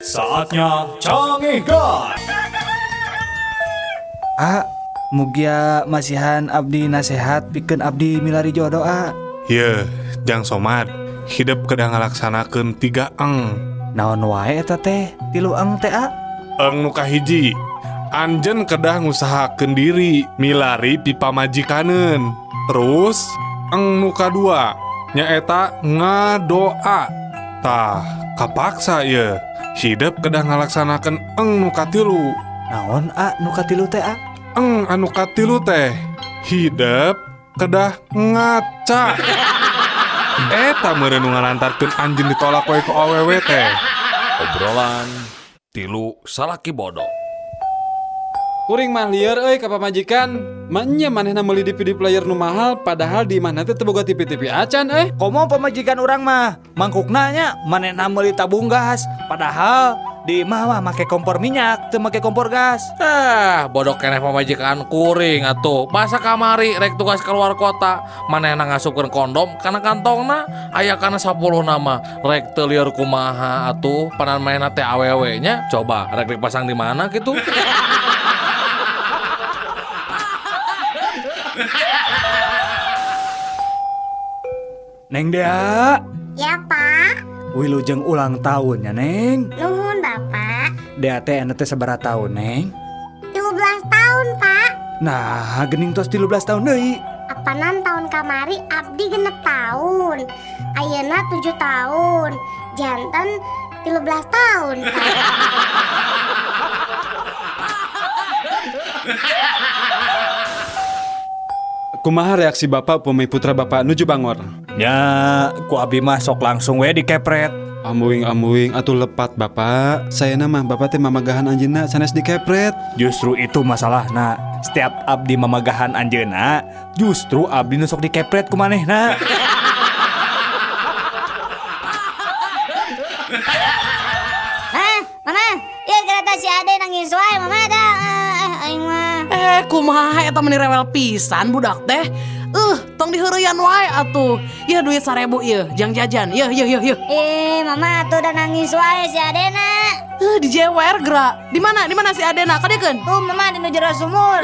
Saatnya Cangehgar. Ah, mugia masihan abdi nasehat pikeun abdi milari jodoh, ah. Ye, Jang Somad, hidup kedah ngalaksanakeun tiga eng. Naon wae eta teh? Tilu eng teh, ah? Eng nu kahiji, anjeun kedah ngusahakeun diri milari pipamajikaneun. Terus eng nu kadua nyaeta ngadoa. Tah, kapaksa ye. Hidup kedah ngalaksanakeun eng nu katilu. Naon, ah, nu katilu teh, ah? Eng anu katilu teh hidup kedah ngaca. Eta meureun nu ngalantarkeun anjeun ditolak wae ku awewe teh. Obrolan tilu salaki bodoh. Kuring mah lieur euy ka pamajikan. Maenya manehna meuli DVD player nu mahal, padahal di imahna teh teu boga TV-TV acan euy. Komo pamajikan urang mah mangkukna nya, manehna meuli tabung gas, padahal di imah mah make kompor minyak, teu make kompor gas. Ah, bodoh keneh pamajikan kuring atuh. Masa kamari rek tugas keluar kota, manehna ngasupkeun kondom kana kantongna, aya kana 10 nama. Rek teu lieur kumaha atuh, panan manehna teh awewe nya. Coba rek dipasang di mana gitu. Neng Dea. Ya, Pak. Wilujeng ulang tahun ya, Neng. Nuhun, Bapak. Dea teh anu teh sabaraha tahun, Neng? 13 tahun, Pak. Nah, gening tos 13 tahun deui. Apanan tahun kamari abdi 6 tahun. Ayeuna 7 tahun. Janten 13 tahun, Pak. Kumaha reaksi bapak upami putra bapak nuju bangor? Ya, ku abdi mah sok langsung we dikepret. Amuing-amuing atuh lepat bapak. Saya mah bapak teh mamagahan anjeunna sanes dikepret. Justru itu masalahna. Setiap abdi mamagahan anjeunna, justru abdi nu sok dikepret ku manehna. Hah, Mama, ieu kereta si Ade nangis wae, Mama dah. Aing mah. Kumaha eta meni rewel pisan budak teh. Tong diheureyan wae atuh. Yeuh duit 1000 ieu, jang jajan. Yeuh yeuh yeuh yeuh. Mama atuh udah nangis wae si Adena. Dijewer geura. Di mana? Di mana si Adena? Kadiekeun. Tuh Mama di nu jero sumur.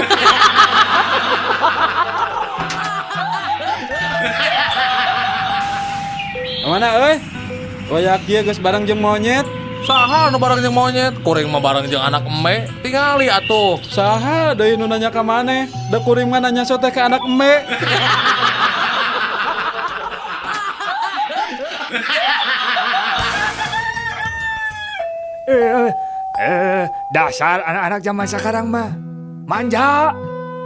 Mana euy? Royak ieu geus bareng jeung monyet. Saha nu bareng jeung monyet? Kuring mah bareng jeung anak embe. Tingali atuh. Saha deui nu nanya ka maneh? Da kuring mah nanya sote ka anak embe. Dasar anak-anak zaman sekarang mah manja.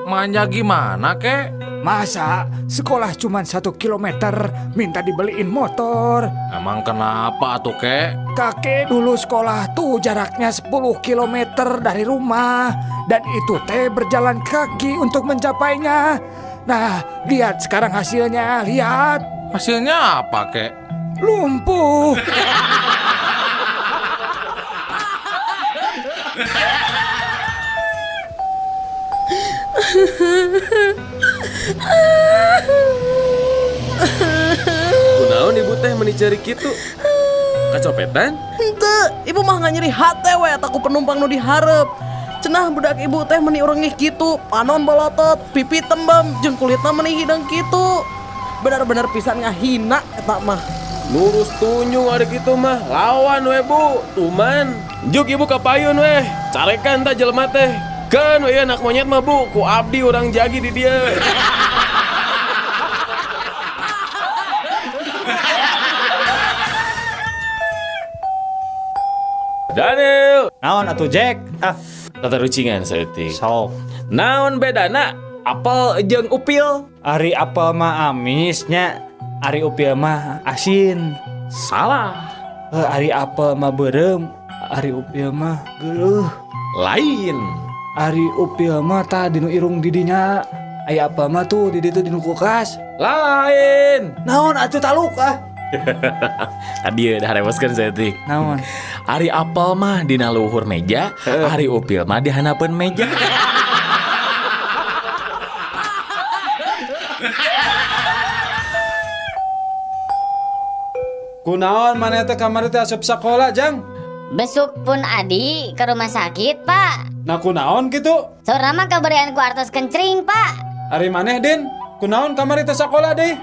Manja gimana kek? Masa sekolah cuma 1 kilometer minta dibeliin motor? Emang kenapa atuh kek? Kakek dulu sekolah tuh jaraknya 10 kilometer dari rumah. Dan itu teh berjalan kaki untuk mencapainya. Nah, lihat sekarang hasilnya, lihat. Hasilnya apa kek? Lumpuh. Kunaon ibu teh meni ceurik kitu? Kacopetan? Henteu, ibu mah nggak nyeri hate we eta ku penumpang nu dihareup. Cenah budak ibu teh meni urengih kitu, panon bolotot, pipi tembem, jeung kulitna meni hideung kitu. Benar-benar pisan ngahina eta mah. Lurus tunyung ada kitu mah, lawan we bu, tuman. Juk ibu kapayun we, carekan tah jelema teh. Kan we anak monyet mah bu, ku abdi urang jagi di dieu. Daniel. Naon atuh Jack? Ah, tatarucingan saeutik. Sok. Naon bedana apel jeung upil? Ari apel mah amisnya, ari upil mah asin. Salah. Ari apel mah beureum, ari upil mah geuleuh. Lain. Ari upil mah tah dinu irung didinya. Ari apel mah tuh di ditu dinu kulkas. Lain. Naon atuh taluk ah? Tadi udah reweskeun saeutik. Naon? Ari apel mah dina luhur meja, ari upil mah di handapeun meja. Kunaon maneh teh kamari teh asup sakola, Jang? Besuk pun adi ke rumah sakit, Pak. Nah kunaon kitu? Saurna mah kaberean ku artos kencring, Pak. Ari maneh Din, kunaon kamari teu sakola deh?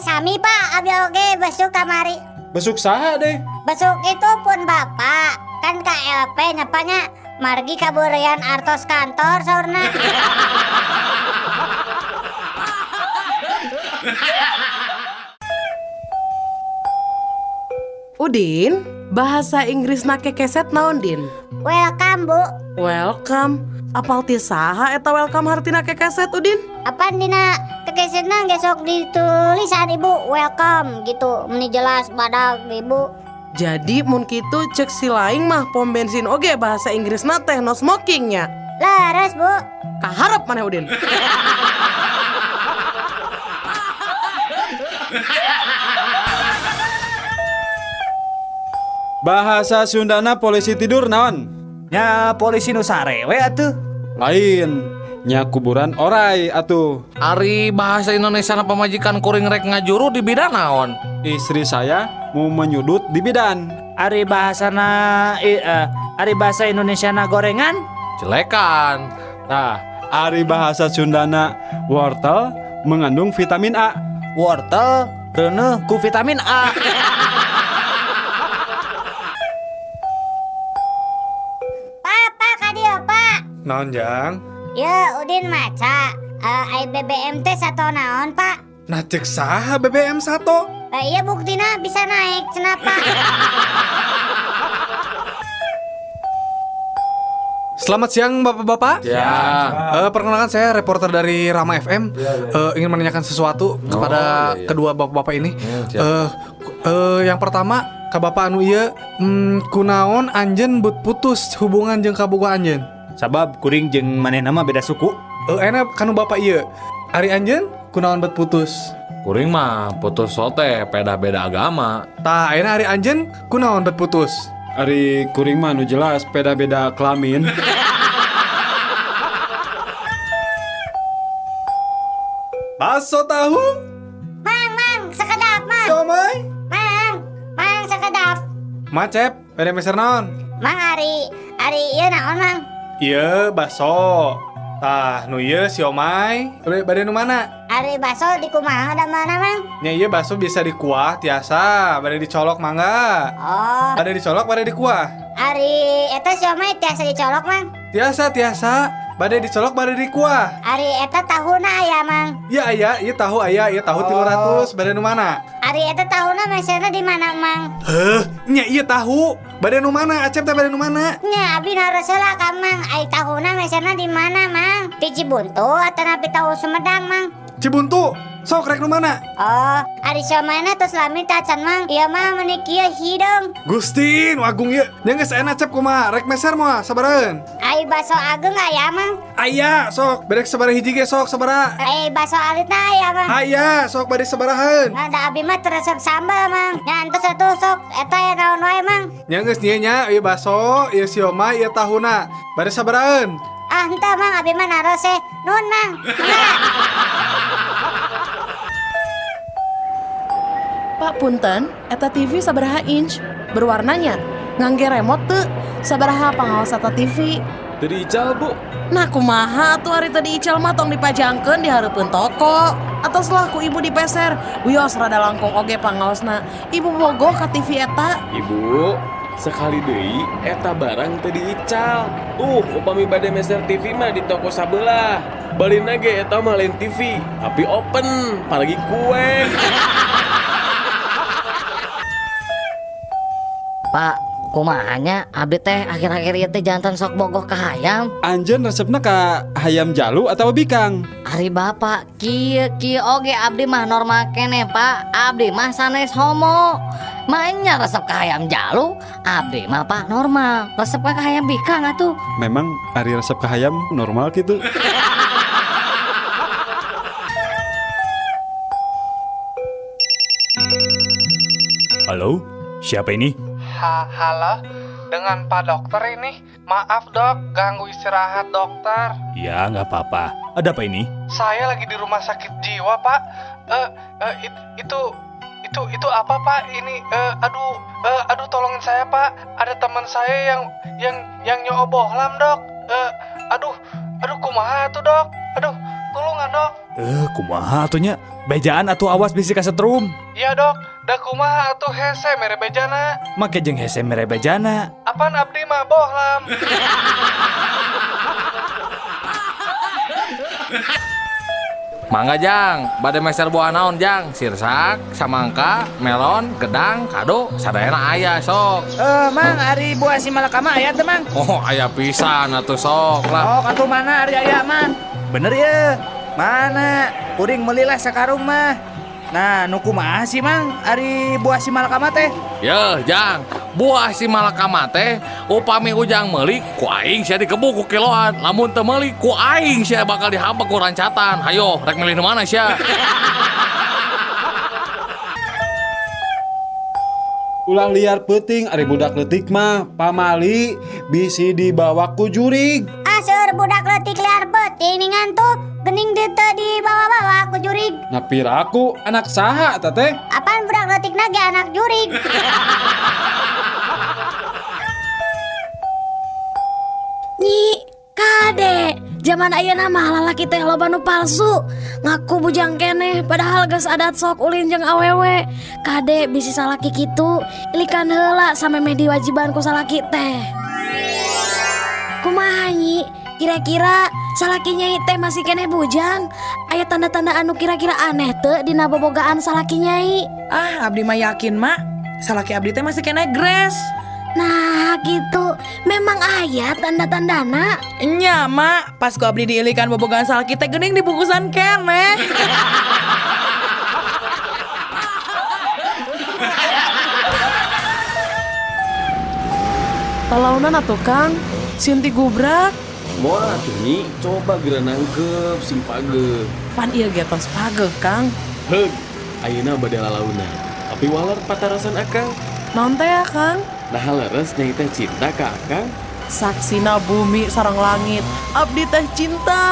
Sami, Pak, abi oge besuk kamari. Besuk saha deh? Besuk itu pun Bapak. Kan KLP nyapanya margi kaberean artos kantor saurna. Udin, bahasa Inggrisna kekeset naon Din? Welcome, Bu. Welcome. Apal ti saha eta welcome hartina kekeset Udin? Apaan dina kekesetna geus sok ditulisan Ibu welcome gitu. Meni jelas badag Ibu. Jadi mun kitu cek si laing mah pom bensin oge bahasa Inggrisna teh no smoking nya. Leres, Bu. Kaharep maneh Udin. Bahasa Sundana polisi tidur naon? Nya polisi nu sare we atuh. Lain, nya kuburan orai atuh. Ari bahasa Indonesia na pamajikan kuring rek ngajuru di bidan naon? Istri saya mau menyudut di bidan. Ari bahasana ari bahasa Indonesia na gorengan? Jelekan. Nah, ari bahasa Sundana wortel mengandung vitamin A. Wortel reuneuh ku vitamin A. Pak, kadieu, Pak. Naon jang? Ya, Udin maca. Ai BBM teh sato naon, Pak? Nah cek saha BBM sato? Iya buktina bisa naik, cenah, Pak. Selamat siang Bapak-bapak. Ya. Perkenalkan saya reporter dari Rama FM. Ingin menanyakan sesuatu kepada kedua bapak-bapak ini. Yang pertama, ka bapak anu ieu, kunaon anjeun but putus hubungan jeung kabogoh anjeun? Sabab kuring jeung manehna mah beda suku. Enak kanu bapak ieu. Ari anjeun kunaon bet putus? Kuring mah putus sote beda-beda agama. Tah, ayeuna ari anjeun kunaon bet putus? Ari kuring mah nu jelas beda-beda kelamin. Bakso tahu? Mang, sekedap, Mang. Siomay? Mang, sekedap. Macep, bade meser naon? Mang ari ieu naon, Mang? Ieu bakso. Tah, nu ieu siomay. Bade nu mana? Ari bakso di kumaha da mana, Mang? Nya ieu bakso bisa dikuah tiasa, bade dicolok mangga. Oh, Bade dicolok bade dikuah. ari eta siomay tiasa dicolok, Mang? Tiasa, bade dicolok bade dikuah. Ari eta tahuna aya, Mang. Ya aya, ieu tahu aya, ieu tahu 300, bade nu mana? Ari eta tahuna meserna di mana, Mang? Heuh, nya ieu tahu. Bade nu mana? Acep teh bade nu mana? Nya abi naros heula ka Mang, ai tahuna meserna di mana, Mang? Di Cibuntu atanapi tahu Sumedang, Mang? Cibuntu. Sok rek nu mana? Oh, ari siomayna tos lami tacan, Mang. Ieu mah meuni kieu hideung. Gusti, nu agung ieu. Nya geus enak Acep kumaha? Rek meser moal sabaraheun? Ai baso ageung aya, Mang. Aya, sok berek sabaraha hiji ge sok sabaraha. Ai baso alitna aya, Mang. Aya, sok bade sabaraheun. Nah, da abi mah teu resep sambal, Mang. Nya entos atuh sok eta ya naon wae, Mang. Nya geus nya nya ieu baso, ieu siomay, ieu tahuna. Bade sabaraheun? Ah, henteu, Mang, abi mah naros eh. Nuhun, Mang. Mangga. Pak punten, eta TV sabaraha inch? Berwarnanya? Ngangge remote teu? Sabaraha pangaos eta TV? Teu diical, Bu. Nah kumaha atuh ari teu diical mah tong dipajangkeun di hareupeun toko. Atos lah ku ibu dipeser. Wios rada langkung oge pangaosna. Ibu bogoh ka TV eta. Ibu, sekali deui eta barang teu diical. Tuh, upami bade meser TV mah di toko sabelah. Balina ge eta mah lain TV, tapi open, apalagi kue. Pak, kumahanya abdi teh akhir-akhir ieu teh jantan sok bogoh ka hayam. Anjeun resepna ka hayam jalu atau bikang? Ari bapak kieu kieu oge abdi mah normal keneh, Pak. Abdi mah sanes homo. Maenya resep ka hayam jalu, abdi mah Pak normal. Resep ka hayam bikang atuh. Memang ari resep ka hayam normal gitu. Halo, siapa ini? Halo, dengan Pak Dokter ini. Maaf dok, ganggu istirahat dokter. Ya, nggak apa-apa. Ada apa ini? Saya lagi di rumah sakit jiwa pak. Itu Itu apa Pak? Ini aduh tolongin saya Pak. Ada teman saya yang nyobohlam Dok. Aduh kumaha tuh Dok. Aduh, tulungan Dok. Kumaha atuh nya? Bejaan atuh awas bisi kasetrum. Iya Dok, da kumaha atuh hese mere bejana. Make jeung hese mere bejana. Apaan abdi mah bohlam. Mangga Jang, bade meser buah naon Jang? Sirsak, samangka, melon, gedang, kado, sadayana aya sok. Mang, ari buah si malakama aya teu Mang? Oh, aya pisan atuh sok lah. Oh, katuh mana ari aya Mang? Bener ya? Mana? Kuring meuli lah sakarung mah. Nah, nu kumaha sih Mang ari buah si malakama teh? Yeuh, Jang, buah si malakama teh upami ujang meuli ku aing sia dikebuk ku kiloan. Lamun teu meuli ku aing sia bakal dihabek ku rancatan. Hayo, rek milih nu mana sia? Ulah liar peuting ari budak leutik mah pamali bisi dibawa ku jurig. Ah, seueur budak leutik liar peuting ningan tuh gening teu dibawa-bawa ku jurig. Nah piraku anak saha eta teh? Apaan budak leutik na ge anak jurig. Nyi, kade, zaman ayeuna mah lalaki teh loba nu palsu. Ngaku bujang keneh padahal geus adat sok ulin jeung awewe. Kade bisi salaki kitu, ilikan heula samemeh diwajiban ku salaki teh. Kumaha Nyi? Kira-kira salaki nyai teh masih keneh bujang? Aya tanda-tanda anu kira-kira aneh teu dina bobogaan salaki nyai? Ah, abdi mah yakin mak, salaki abdi teh masih keneh gres. Nah gitu, memang aya tanda-tandana. Nya mak, pas ku abdi diilikan bobogaan salaki teh geuning dibungkusan keneh. Talaunan atuh Kang, sieun gubrak. Moal atuh Nyi, coba geura nangkep sing pageuh. Pan ieu ge tos pageuh Kang. Heug, ayeuna bade lalaunan. Tapi waler patarasan akang. Naon teh ya Kang? Nah leres nyai teh cinta ka akang. Saksina bumi sareng langit, abdi teh cinta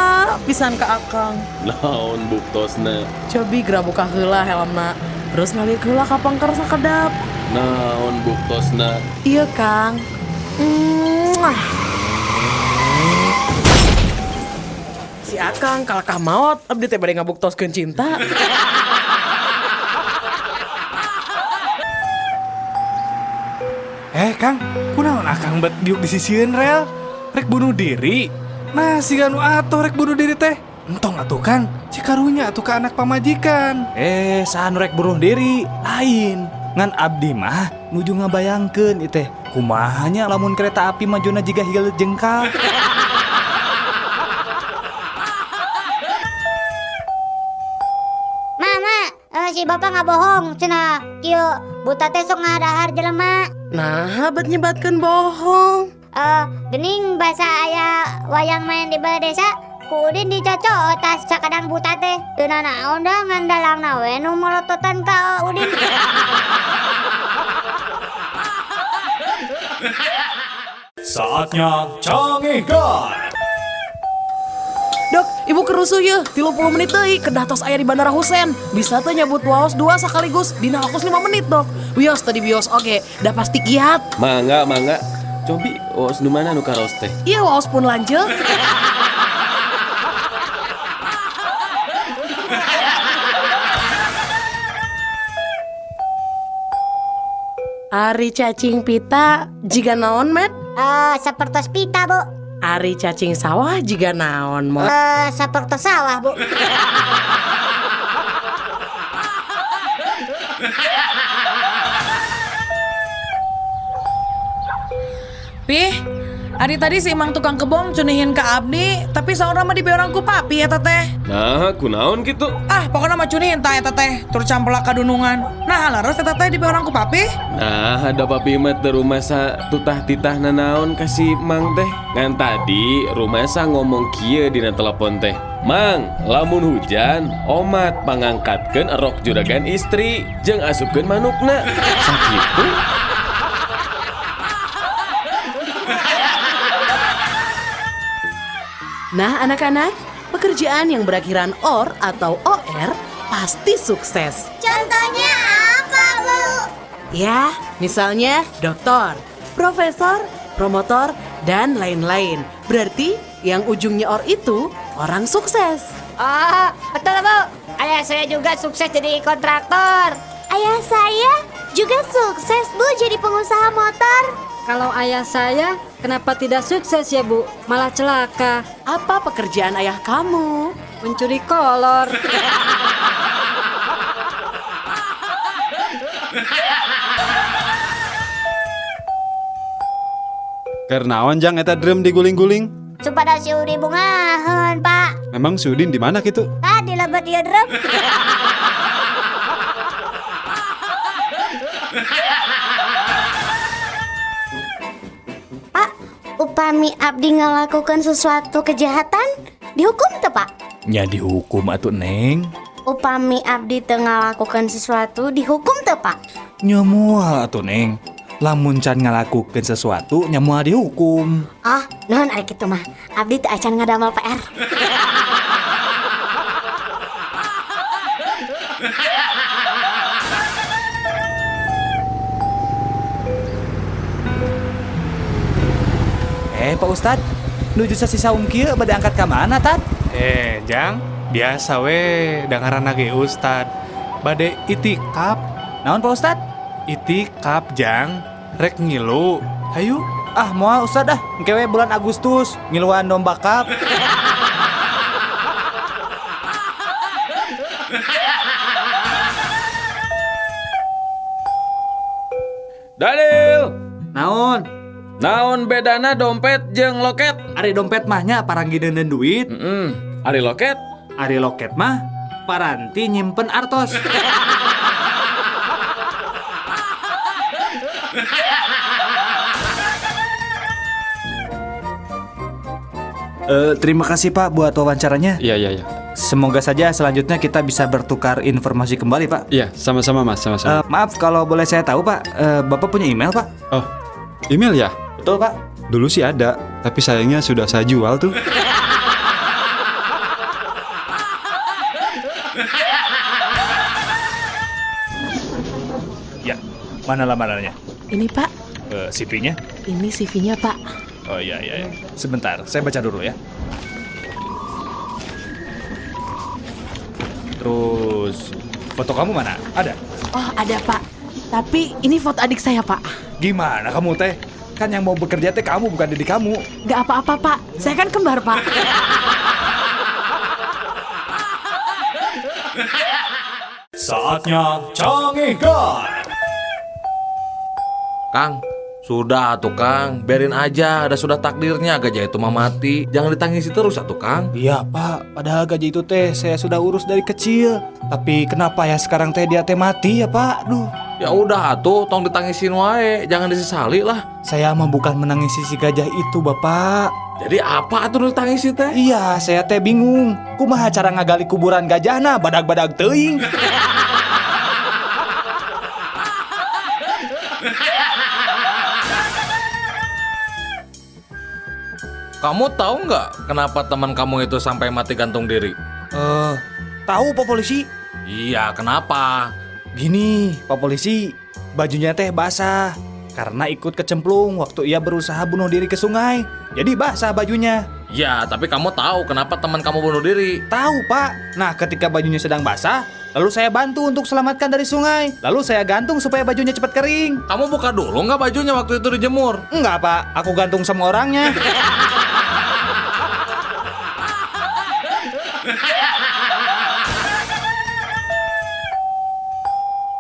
pisan ka akang. Naon buktosna? Cobi geura buka heula helmna, terus ngaliuk heula ka pangker sakedap. Naon buktosna? Iya Kang. Muah. Si akang kalakah maot, abdi teh bade ngabuktoskeun cinta. Kang, kunaon akang bet diuk di sisieun rel? Rek bunuh diri. Nah, siga nu atuh rek bunuh diri teh. Entong atuh Kang, cikarunya atuh ka anak pamajikan. Saha nu rek bunuh diri? Lain. Ngan abdi mah nuju ngabayangkeun ieu teh. Kumaha nya lamun kereta api majuna jiga higel jengkal. Mama, si bapak nggak bohong cenah kieu buta teh sok ngadahar jelema. Nah, bet nyebatkeun bohong. Gening basa aya wayang main di balai desa, ku Udin dicocok tas sakadang buta teh. Teu nanaon da ngan dalangna we nu molototan ka Udin. Saatnya Canggihkan. Dok, ibu kerusuh ya, 30 menit deui kedah tos aya di Bandara Husein. Bisa teh nyabut waos 2 sekaligus dina waktu 5 menit, Dok. Wios tadi bios oge, dah pasti kiat. Mangga, mangga. Cobi waos nu mana nu karaos teh? Iya, waos pun lanceuk. Ari cacing pita jiga naon, Met? Sapertos pita, Bu. Ari cacing sawah jiga naon, Mot? Sapertos sawah, Bu. Pih, ari tadi si Imang tukang kebong cunihin ke abdi, tapi saurna mah dibeorang ku papi eta teh. Nah, kunaon kitu? Ah, pokoknya mah cunihin tah eta teh, tur campelak kadunungan. Nah, leres eta teh dibeorang ku papi. Nah, ada papi mah teu rumasa tutah titah nanaon ka si Mang teh. Ngan tadi rumasa ngomong kieu dina telepon teh. Mang, lamun hujan, omat pangangkatkeun erok juragan istri jeung asupkeun manukna. Sakitu. Nah anak-anak, pekerjaan yang berakhiran OR atau OR pasti sukses. Contohnya apa, Ya, misalnya doktor, profesor, promotor, dan lain-lain. Berarti yang ujungnya or itu orang sukses. Oh, betul Bu. Ayah saya juga sukses jadi kontraktor. Ayah saya juga sukses Bu jadi pengusaha motor. Kalau ayah saya, kenapa tidak sukses ya Bu? Malah celaka. Apa pekerjaan ayah kamu? Mencuri kolor. Keur naon jang eta drum diguling-guling? Supados si Udin bungaheun, Pak. Memang si Udin di mana gitu? Tah di lebet ieu drum. Pak, upami abdi ngalakukan sesuatu kejahatan, dihukum teu, Pak? Nya dihukum atuh Neng. Upami abdi teu ngalakukan sesuatu, dihukum teu, Pak? Nya moal atuh Neng. Lamun can ngalakukeun sesuatu nya moal dihukum. Oh, nuhun ari kitu mah. Abdi teu acan ngadamel PR. Pak Ustad, nuju sasi saum kieu bade angkat ka mana, Tad? Jang, biasa we dangaranna ge Ustad. Bade itikaf. Naon Pak Ustad? Itikaf, Jang. Rek ngilu. Hayu. Ah, moal Ustad ah. Engke we bulan Agustus ngiluan domba kap. Daniel, Naon? Naon bedana dompet jeung loket? Ari dompet mah nya paranggi deuneun duit. Ari loket? Ari loket mah paranti nyimpen artos. Terima kasih Pak buat wawancaranya. Iya. Semoga saja selanjutnya kita bisa bertukar informasi kembali Pak. Iya, sama-sama Mas, sama-sama. Maaf kalau boleh saya tahu Pak, Bapak punya email Pak? Oh, email ya? Betul Pak. Dulu sih ada, tapi sayangnya sudah saya jual tuh. Ya, mana lamarannya? Ini Pak. CV-nya? Ini CV-nya Pak. Oh iya. Sebentar, saya baca dulu ya. Terus, foto kamu mana? Ada? Oh, ada Pak. Tapi ini foto adik saya Pak. Gimana kamu teh? Kan yang mau bekerja teh kamu, bukan diri kamu. Gak apa-apa Pak, saya kan kembar Pak. Saatnya Cangehgar. Kang, sudah atuh Kang, biarin aja, ada sudah takdirnya gajah itu mah mati. Jangan ditangisi terus atuh Kang. Iya Pak, padahal gajah itu teh saya sudah urus dari kecil. Tapi kenapa ya sekarang teh dia teh mati ya Pak? Duh. Ya udah atuh, tong ditangisin wae, jangan disesali lah. Saya mah bukan menangisi si gajah itu Bapak. Jadi apa atuh ditangisi teh? Iya, saya teh bingung. Kumaha cara ngagali kuburan gajahna badag-badag teuing. Kamu tahu nggak kenapa teman kamu itu sampai mati gantung diri? Tahu Pak Polisi. Iya, kenapa? Gini, Pak Polisi, bajunya teh basah karena ikut kecemplung waktu ia berusaha bunuh diri ke sungai. Jadi basah bajunya. Ya, tapi kamu tahu kenapa teman kamu bunuh diri? Tahu, Pak. Nah, ketika bajunya sedang basah, lalu saya bantu untuk selamatkan dari sungai. Lalu saya gantung supaya bajunya cepat kering. Kamu buka dulu nggak bajunya waktu itu dijemur? Enggak, Pak. Aku gantung sama orangnya.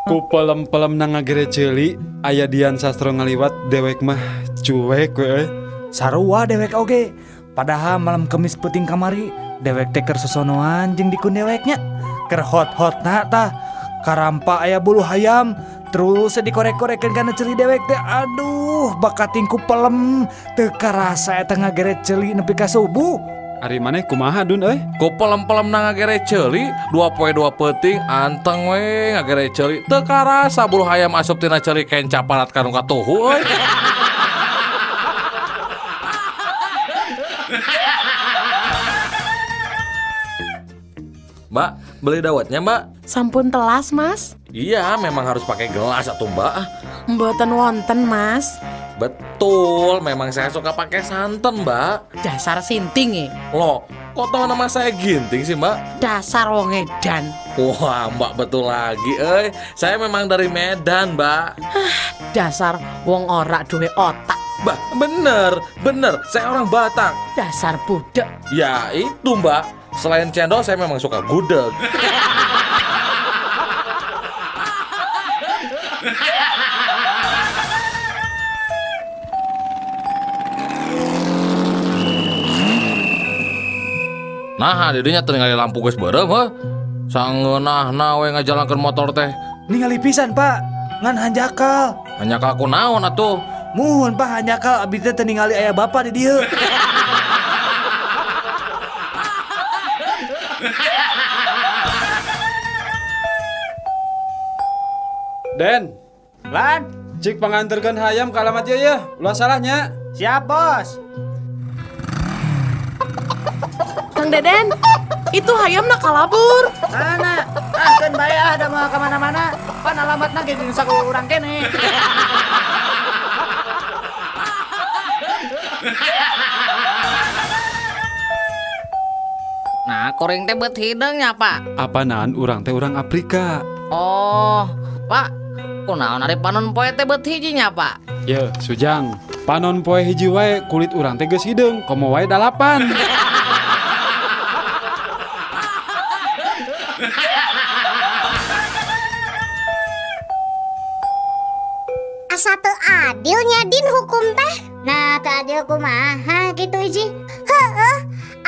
Ku pelem-pelem na ngagere ceuli, aya Dian Sastro ngaliwat dewek mah cuek we. Sarua dewek oge. Padahal malam Kemis peuting kamari, dewek teh keur sosonoan jeung dikun deweknya. Keur hot-hotna tah, karampa aya bulu hayam, terus dikorek-korekeun kana ceuli dewek teh. Aduh, bakating ku pelem, teu karasa eta ngagere ceuli nepi ka subuh. Ari maneh kumaha Dun euy? Ku pelem-pelem na ngagere ceuli, 2 poe 2 peuting anteng we ngagere ceuli. Teu karasa bulu hayam asup tina ceuli kenca parat ka nu katuhu euy. Mbak, beli dawetnya, Mbak? Sampun telas, Mas. Iya, memang harus pakai gelas atau Mbak. Mboten wonten, Mas. Betul, memang saya suka pakai santan, Mbak. Dasar sinting e. Loh, kok tahu nama saya Ginting sih, Mbak? Dasar wong edan. Wah, Mbak betul lagi, eh. Saya memang dari Medan, Mbak. Dasar wong ora duwe otak. Mbak, bener, bener. Saya orang Batak. Dasar budek. Ya, itu, Mbak. Selain cendol, saya memang suka gudeg. Nah, didinya tinggal lampu geus beureum heuh. Sangeunahna we ngajalankeun motor teh. Ningali pisan, Pak. Ngan hanjakal. Hanjakal ku naon atuh? Muhun, Pak, hanjakal abdi teh teu ningali aya bapak di dieu. Den. Lan, cik panganterkeun hayam ka alamat ieu ya. Ulah salahnya. Siap, Bos. Kang Deden, itu hayamna kalabur. Mana? Ah, keun bae ah da moal ka mana-mana. Pan alamatna ge di nusa urang kene. Nah, kuring teh beut hideung nya, Pak. Apanaan urang teh urang Afrika. Oh, Pak. Kunaon ari panon poe teh beut hiji nya, Pak? Ye, Sujang. Panon poe hiji wae kulit urang teh geus hideung, komo wae dalapan. Asa teu adil nya Din hukum teh. Nah, teu adil kumaha gitu Iji. Heeh,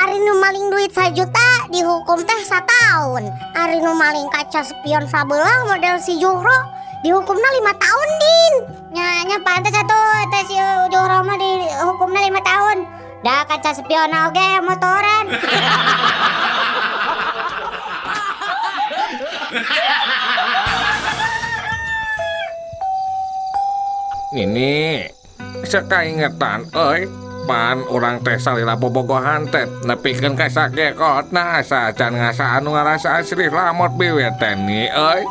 ari nu maling duit sajuta dihukum teh sataun. Ari nu maling kaca spion sabelah model si Juhro dihukumna 5 tahun Din. Nya nya pantes atuh teh si Juhro mah dihukumna 5 tahun. Da kaca spion oge motoran. Ini sekaingetan euy pan urang teh salila bobogohan teh nepikeun ka sakekotna asa acan ngasaan nu ngarasaan sirih lamot biwir teh ni euy.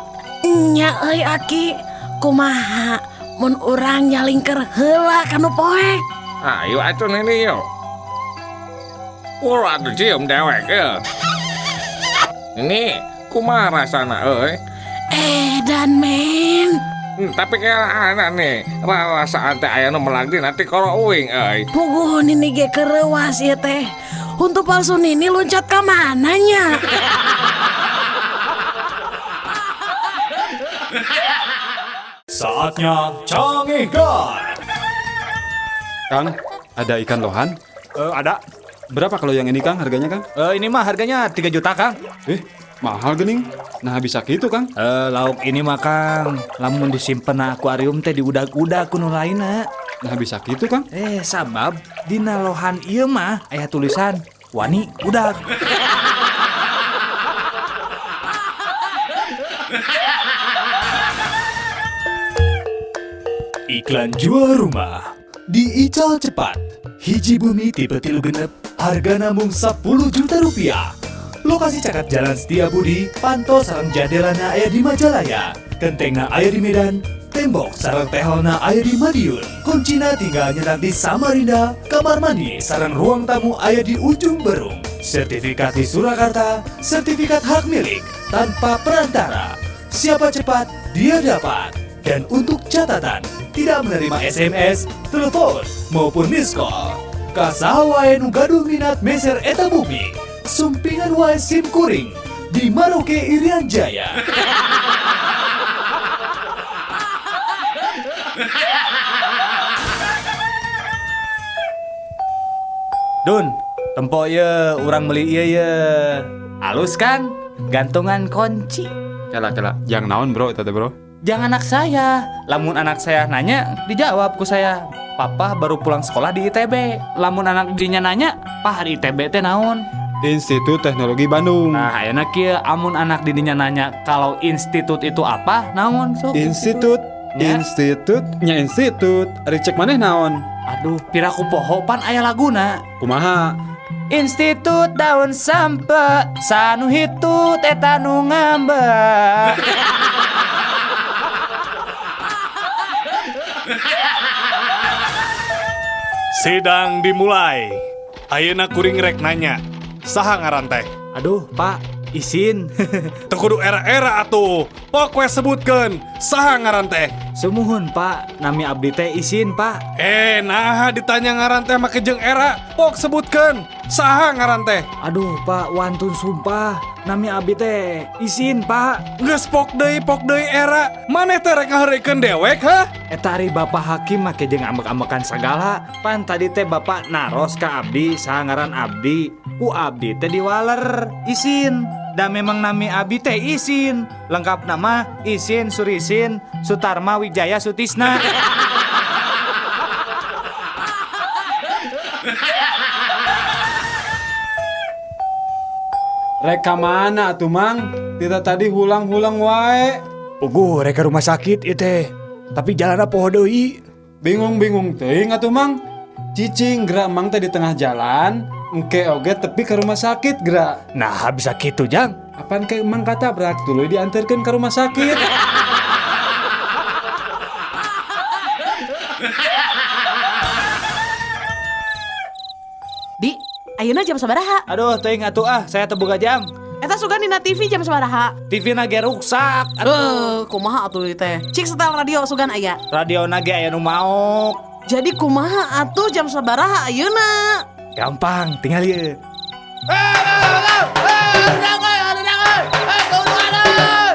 Nya euy Aki, kumaha mun urang nyalingker heula ka nu poek? Ayo atuh nini yo. Ulah atuh cium dewek euy. Ini kumaha rasana euy? Edan men. Tapi kayak anak nih, rarasaan teh aya nu melagdi nanti koro uing euy. Puguh nini ge kereuwas ieu teh. Untuk palsu nini loncat ka mana nya? Saatnya Cangehgar. Kang, ada ikan lohan? Ada. Berapa kalau yang ini Kang harganya Kang? Ini mah harganya 3 juta Kang. Mahal gening. Nah bisa gitu Kang. Lauk ini mah Kang, lamun disimpen na akuarium teh diudag-udag ku nu lainna. Nah bisa gitu Kang. Sabab dina lohan ieu mah aya tulisan wani udag. Iklan jual rumah di Ical Cepat. Hiji bumi tipe 3 6 harga namung 10 juta rupiah. Lokasi caket Jalan Setia Budi, panto sareng jandelana aya di Majalaya, kentengna aya di Medan, tembok sareng tehelna aya di Madiun, kuncina tinggal nyetak di Samarinda, kamar mandi sareng ruang tamu aya di Ujung Berung, sertifikat di Surakarta, sertifikat hak milik tanpa perantara. Siapa cepat, dia dapat. Dan untuk catatan, tidak menerima SMS, telepon, maupun miss call. Ka saha wae nu gaduh minat meser eta bumi, sumpingan wae sim kuring di Maroke Irian Jaya. Dun, tempo ye, urang beli ieu ye. Halus kan? Gantungan kunci. Kela kela, yang naon bro itu teh bro? Jangan anak saya. Lamun anak saya nanya, dijawab ku saya. Papa baru pulang sekolah di ITB. Lamun anak dinya nanya, Pah di ITB teh naon? Institut Teknologi Bandung. Nah, ayeuna kieu amun anak didinya nanya kalau institut itu apa, naon sok? Institut, Ya. institut, nya institut. Ari cek maneh naon? Aduh, piraku poho pan aya laguna. Kumaha? Institut daun sampe, sanu hitut eta nu ngambek. Sidang dimulai. Ayeuna kuring rek nanya, saha ngaran teh? Aduh, Pak, isin. Teu kudu era-era atuh. Pok we sebutkeun, saha ngaran teh? Sumuhun, Pak. Nami abdi teh isin, Pak. Eh, naha ditanya ngaran teh make jeung era. Pok sebutkeun, saha ngaran teh? Aduh, Pak, wantun sumpah. Nami abdi teh isin, Pak. Geus pok deui era. Maneh teh rek ngaheureuykeun dewek, hah? Eta ari Bapak hakim make jeung ambek-ambekan sagala. Pan tadi teh Bapak naros ka abdi saha ngaran abdi. Ku abdi teh diwaler isin. Da memang nami abdi teh isin. Lengkap nama Isin Surisin Sutarma Wijaya Sutisna. Rek ka mana atuh Mang? Tita tadi hulang-hulang wae. Puguh rek ka rumah sakit ieu teh. Tapi jalanna poho deui. Bingung-bingung teuing atuh Mang. Cicing gerak Mang teh di tengah jalan, engke oge tepi ke rumah sakit gerak. Nah, bisa kitu Jang. Apaan ke Mang katabrak tuluy diantarkeun ke rumah sakit. Di, ayeuna jam sabaraha? Aduh, teuing atuh ah, saya teu boga jam. Eta sugan dina TV jam sabaraha? TV na ge ruksak. Aduh, kumaha atuh ieu teh? Cik setel radio sugan aya. Radio na ge aya nu maok. Jadi kumaha atuh jam sabaraha ayeuna? Gampang, tinggal ieu.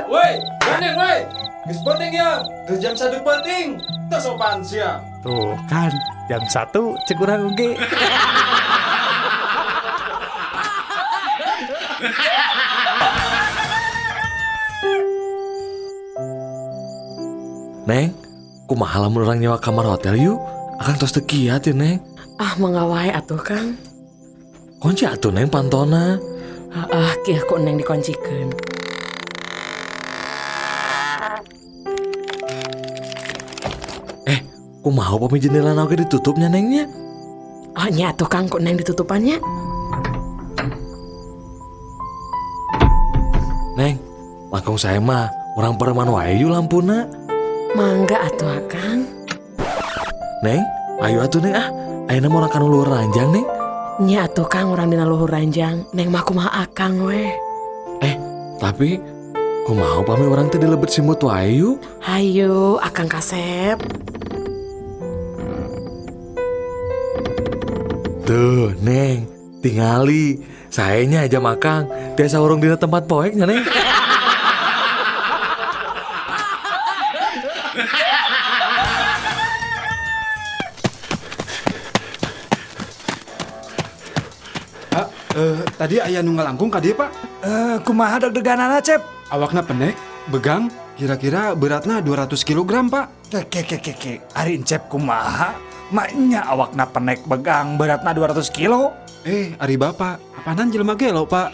Woi, gandeng woi. Geus penting ya. Geus jam 1 penting. Teu sopan sia. Tuh kan, jam 1 cek urang oge. Neng, kumaha lamun urang nyewa kamar hotel yuk? Akang tos teu kiat ya, Neng. Ah, mangga wae atuh, Kang. Kunci atuh Neng pantona. Ah, kieu ku Neng dikoncikeun. Kumaha upami jendela oge ditutupnya Nengnya? Oh nya atuh Kang, ku Neng ditutupannya. Neng, langkung saya mah urang pereman wae yuk lampuna. Mangga atuh Akang. Neng, ayo atuh Neng ah. Ayeuna mah urang ka nu luhur ranjang, Neng. Nya atuh Kang, urang dina luhur ranjang. Neng mah kumaha Akang weh. Tapi kumaha upami urang teh dilebet simut wae yuk? Hayu Akang kasep. Tuh, Neng, tingali. Saenya aja makang, tiasa urung dina tempat poek nya, Neng. Pak, tadi aya nu ngalangkung ka dieu, Pak. Kumaha deg-deganana, Cep? Awakna pendek, begang, kira-kira beratna 200 kg, Pak. Ke ke ke ke. Ari Encep kumaha? Maknya awakna penek begang beratna 200 kilo. Ari Bapak, apanan jelema gelo, Pak?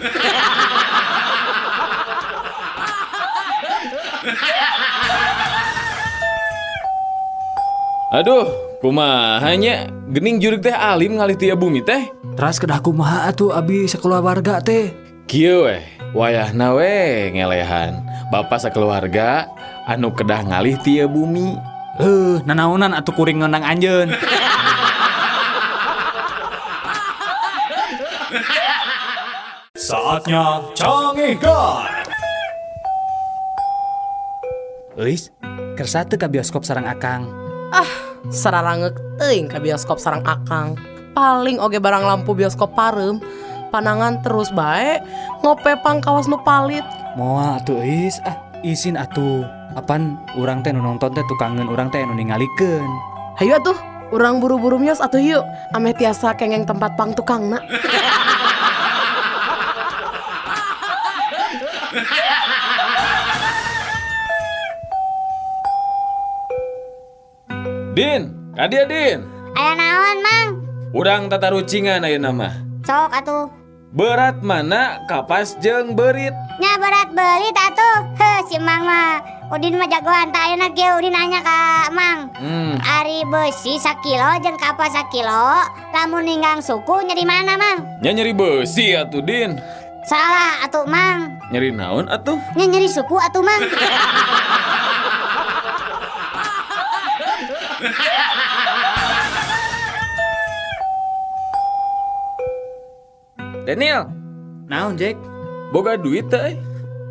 Aduh, kumaha nya? Gening jurig teh alim ngalih ti bumi teh. Teras kedah kumaha atuh abi sakeluarga teh? Kieu weh, wayahna we ngelehan. Bapak sakeluarga anu kedah ngalih ti bumi. Nanaonan atuh kuring ngeunang anjeun. Saatnya Cangehgar. Euis, kersa teu ka bioskop sareng Akang. Ah, sararangeuk teuing ka bioskop sareng Akang. Paling oge barang lampu bioskop pareum, panangan terus bae, ngope pangkawas nu palit. Moal atuh Euis, ah isin atuh. Apan urang teh nu nonton teh tukangeun urang teh nu ningalikeun. Hayu atuh, urang buru-buru mios atuh yuk, ameh tiasa kengeng tempat pang tukangna. Din, kadia Din. Aya naon, Mang? Urang tatarucingan ayeuna mah. Sok atuh. Berat mana kapas jeung beurit? Nya berat beurit atuh. Heuh, si Mang mah. Udin mah jagoan tah ayeuna kieu Udin nanya ka Mang. Ari beusi sakilo jeung kapas sakilo, lamun ninggang suku nyeri mana, Mang? Nya nyeri beusi atuh, Din. Salah atuh, Mang. Nyeri naon atuh? Nya nyeri suku atuh, Mang. Daniel. Naon, Jack? Boga duit teh?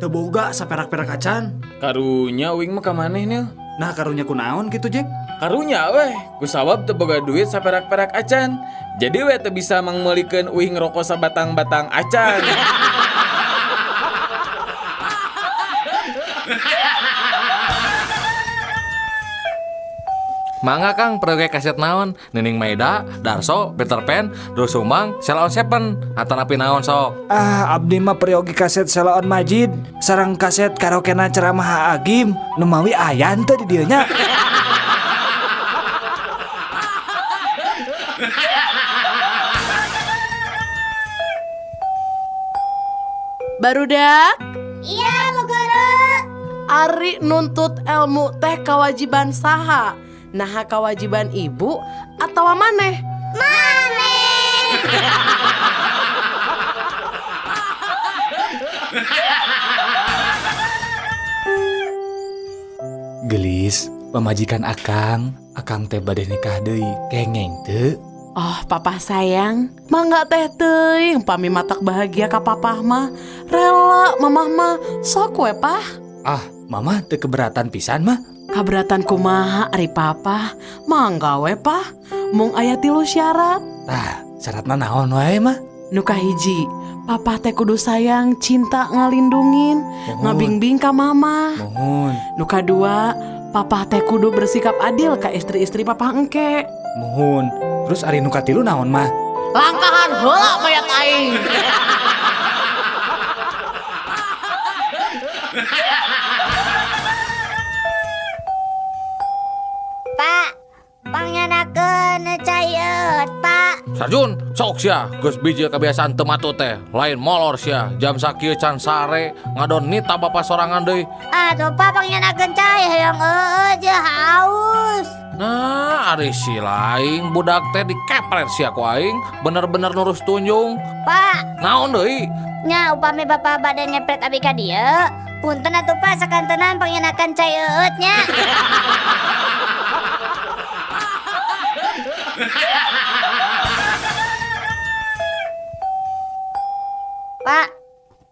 Teu boga saperak-perak acan. Karunya uing mah ka maneh, Nil. Nah, karunya kunaon gitu, Jack? Karunya weh, kusabab teu boga duit saperak-perak acan. Jadi weh teu bisa mangmeulikeun uing rokok sabatang-batang acan. Mangga Kang, pergi kaset naon? Nining Maida, Darso, Peter Pan, Doel Sumbang, Sheila on Seven, atanapi naon sok. Ah, abdi mah peryogi kaset Sheila on Majid, sareng kaset karaokena ceramah Agim, nu mawi aya henteu di dieu nya. Barudak. Iya, Bu Guru. Ari nuntut ilmu teh kewajiban saha? Naha kewajiban ibu atau maneh? Maneh. Gelis, pamajikan akang, akang teh bade nikah deui, kengeng teu? Oh, papa sayang, mangga teh teuing pami matak bahagia ka papah mah. Rela mamah mah, sok we pah. Ah, mama teu keberatan pisan mah. Kaberatan kumaha ari papa? Mangga we pah. Mung aya 3 syarat. Tah, syaratna naon wae mah? Nu kahiji, papa teh kudu sayang, cinta ngalindungin, ngabingbing ka mama. Mohon. Nu kadua, papa teh kudu bersikap adil ka istri-istri papa engke. Mohon. Terus ari nu katilu naon mah? Langkahan heula mayat aing. Pak, pangyanakeun cai eut, Pak. Sarjun, sok sia, geus bijil kebiasaan teu matut teh. Lain molor sia, jam sakieu can sare, ngadon nita bapa sorangan deui. Aduh, Pak, pangyanakeun cai hayang eueuh je haus. Nah, ari si lain budak teh dikepret sia ku aing, bener-bener nurus tunjung. Pak, naon deui? Nya upami bapa bade ngepret abi ka dieu, punten atuh Pak sakantenan pangyanakeun cai eueut nya. Pak,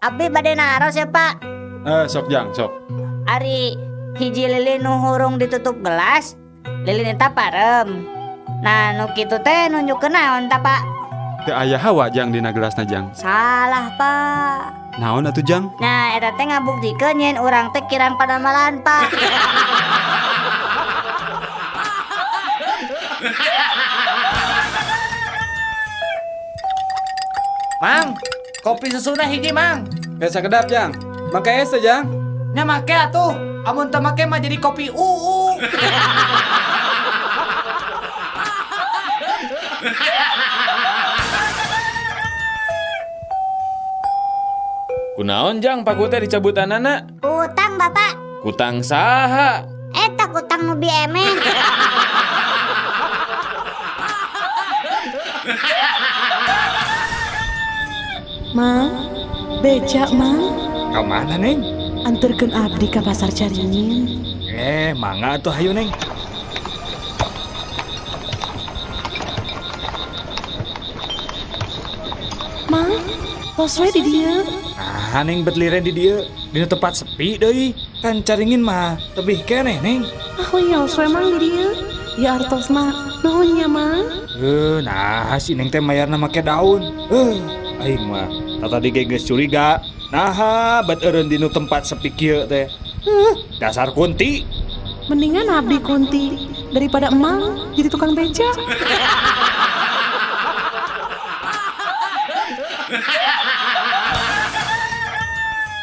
abdi bade naros ya Pak. Sok jang, sok. Ari hiji lilin nu hurung ditutup gelas, lilin eta parem. Nah, nu kitu teh nunjukkeun naon ta Pak? Teu aya hawa jang dina gelasna jang. Salah Pak. Naon atuh jang? Nah, eta teh ngabuktikeun yen urang teh kirang padamalan Pak. Mang, kopi susuna hiji Mang. Kayak sakedap jang. Make es teh jang. Nya make atuh. Amun teu make mah jadi kopi uu. Kunaon jang paku teh dicabutanana? Kutang Bapak. Kutang saha? Eta kutang nu biemeh. Mang, beca Mang. Ka mana Neng? Anterkeun abdi ka pasar Caringin. Mangga atuh hayu Neng. Mang, tos we di dieu. Ah, Neng bet liren di dieu, dina tempat sepi deui. Kan Caringin mah tebih keneh Neng. Ah, wios we Mang di dieu. Ya artosna, nuhun nya Mang. Nah si Neng teh mayarna make daun. Aing mah tadi ge geus curiga. Naha bet eureun dinu tempat sepi kieu teh. Dasar kunti. Mendingan abdi kunti daripada emang jadi tukang beca.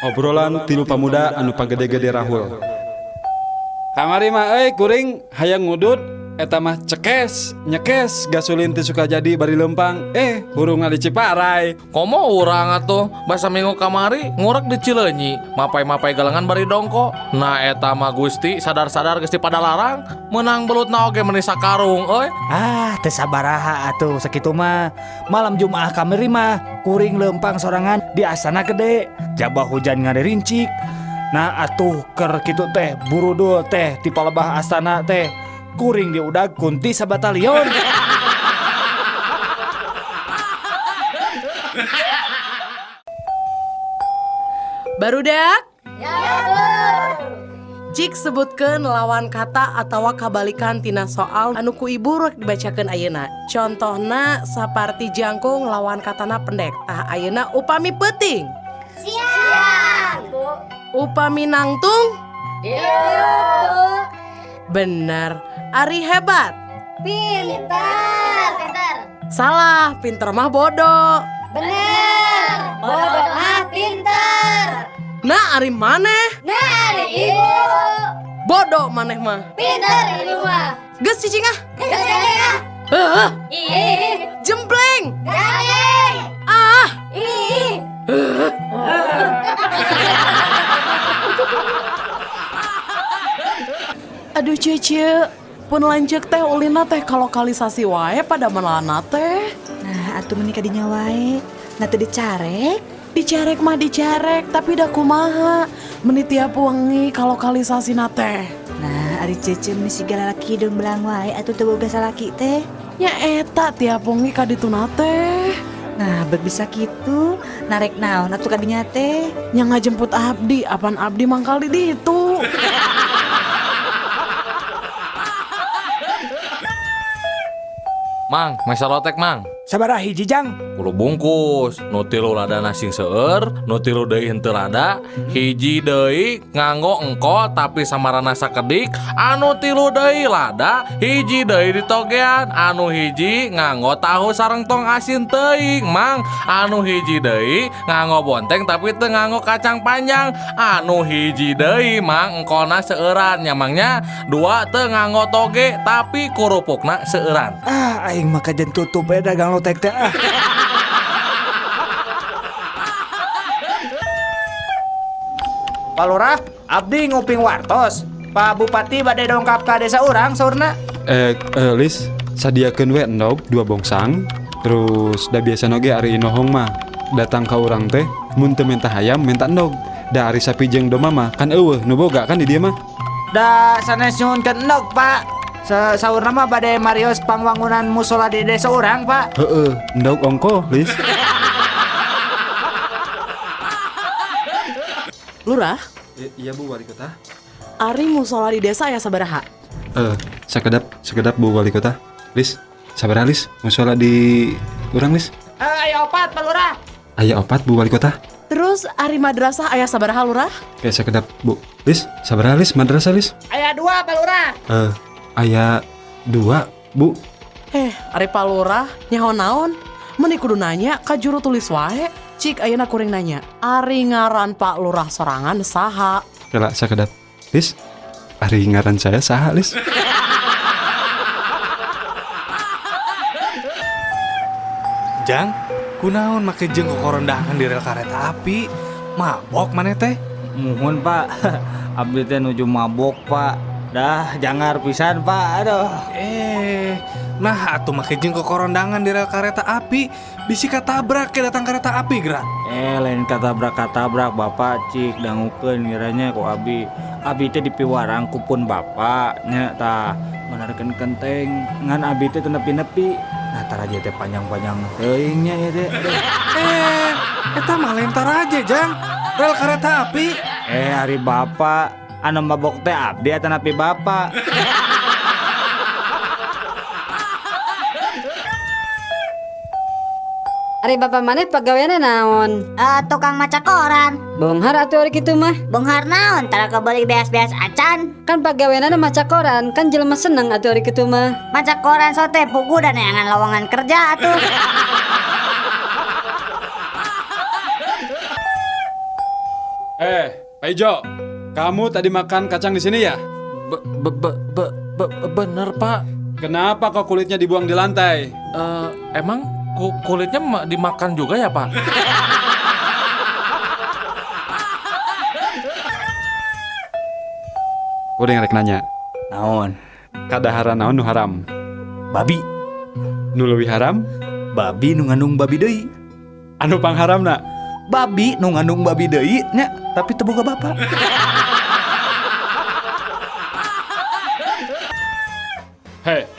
Obrolan tilu pamuda anu pagede-gede rahul. Kamari mah euy kuring hayang ngudut eta mah cekes, nyekes gasolin teh suka jadi bari lempang. Hurungna di Ciparai. Komo urang atuh basa minggu kamari ngurek di Cileunyi, mapai-mapai galengan bari dongko. Nah eta mah Gusti sadar-sadar geus dipadalarang, meunang belutna oge meuni sakarung euy. Ah, teu sabaraha atuh sakitu mah. Malam Jumaah kamari mah kuring lempang sorangan di Astana Gede. Jabah hujan ngaderincik. Nah atuh keur kitu teh burudul teh ti palebah astana teh. Kuring diudag kunti sabatalion. Barudak? Ya, Bu. Cik sebutkeun lawan kata atawa kabalikan tina soal anu ku ibu rek dibacakeun ayeuna. Contohna saparti jangkung lawan katana pendek. Tah ayeuna upami peuting. Siang, Bu. Upami nangtung? Iya, Bu. Bener. Ari hebat. Pintar. Pintar. Salah, pinter mah bodoh. Bener. Bodoh mah pintar. Nah, ari maneh? Nah, ari ibu. Bodoh maneh mah. Pintar ibu mah. Geus cicing ah. Geus cicing ah. Heuh. Ih. Jempleng. Gandeng. Ah. Ih. Aduh Cece, pun lanceuk teh ulina teh kalokalisasi wae pada melana teh. Nah, atuh meni kadinya wae. Nah teu dicarek. Dicarek mah dicarek, tapi da kumaha. Meni tiap wengi kalokalisasina teh. Nah, ari Cece meni siga lalaki hideung belang wae atuh teu boga salaki teh. Nya eta tiap wengi kadituna teh. Nah, bet bisa kitu, narek naon atuh kadinya teh. Nya ngajemput abdi, apan abdi mangkal di ditu. Mang, mesa lotek mang. Sabaraha hiji jang? 10 bungkus, nu tilu ladana sing seueur, nu tilu deui henteu lada, hiji deui nganggo engko tapi samarana sakedik, anu tilu deui lada, hiji deui ditogean, anu hiji nganggo tahu sareng tong asin teuing, Mang, anu hiji deui nganggo bonteng tapi teu nganggo kacang panjang, anu hiji deui Mang engkona seueuran nya Mangnya, dua teu nganggo toge tapi kurupukna seueuran. Ah, aing mah kajen tutup we dagang lotek teh ah. Pak Lurah, abdi nguping wartos. Pak Bupati bade dongkap ka desa urang saurna. Lis, sadiakeun we endog 2 bongsang. Terus da biasana ge ari inohong mah datang ka urang teh mun teu minta hayam minta endog. Da ari sapi jeung domba mah kan eueuh nu boga kan di dieu mah. Da sanes nyuhunkeun endog, Pak. Saurna mah bade marios pangwangunan musola di desa urang, Pak. Heeh, endog ongko, Lis. Lurah? Iya Bu Wali Kota. Ari musola di desa aya sabaraha? Sekedap Bu Wali Kota. Lis, sabaraha Lis? Musola di urang Lis? Aya 4 Pak Lurah. Aya 4 Bu Wali Kota. Terus ari madrasah aya sabaraha Lurah? Kayak sekedap Bu. Lis, sabaraha Lis madrasah Lis? Aya 2 Pak Lurah. Aya 2 Bu. Ari Pak Lurah nyaho naon? Meni kudu nanya ka juru tulis wae. Cik ayeuna kuring nanya, ari ngaran Pak Lurah sorangan saha? Kela sakedap. Lis, ari ngaran saya saha, Lis? Jang, kunaon make jeung kokorondangan di rel kareta api? Mabok maneh teh? Muhun, Pak. Abdi teh nuju mabok, Pak. Dah, jangar pisan, Pak. Aduh. Nah atuh make jeung kokorondangan di rel kareta api, bisi katabrak ke datang kereta api gerak. Lain katabrak-katabrak Bapak cik dangukeun ngiranya ku abi. Abi teh dipiwarang ku pun bapak nya tah manarkeun kenteng ngan abi teh teu nepi-nepi. Nah taraje teh panjang-panjang teuing nya ieu teh. Aduh. Eta mah lain taraje jang, rel kereta api. Ari bapak anu mabok teh abdi atanapi bapak. Ari bapak maneh pagaweanna naon? Tukang maca koran. Bonghar atuh ari kitu mah. Bonghar naon? Tara kebeli beas-beas acan. Kan pagaweanna maca koran, kan jelema seneng atuh ari kitu mah. Maca koran sote pugu dan neangan lowongan kerja atuh. Pak Ijo, kamu tadi makan kacang di sini ya? Bener, Pak. Kenapa kok kulitnya dibuang di lantai? Emang kulitnya dimakan juga ya, Pak? Udah ngarek nanya. Naon? Kadaharan naon nu haram? Babi. Nu leuwih haram? Babi nu ngandung babi deui. Anu pangharamna? Babi nu ngandung babi deui nya, tapi teu boga bapak. Hei,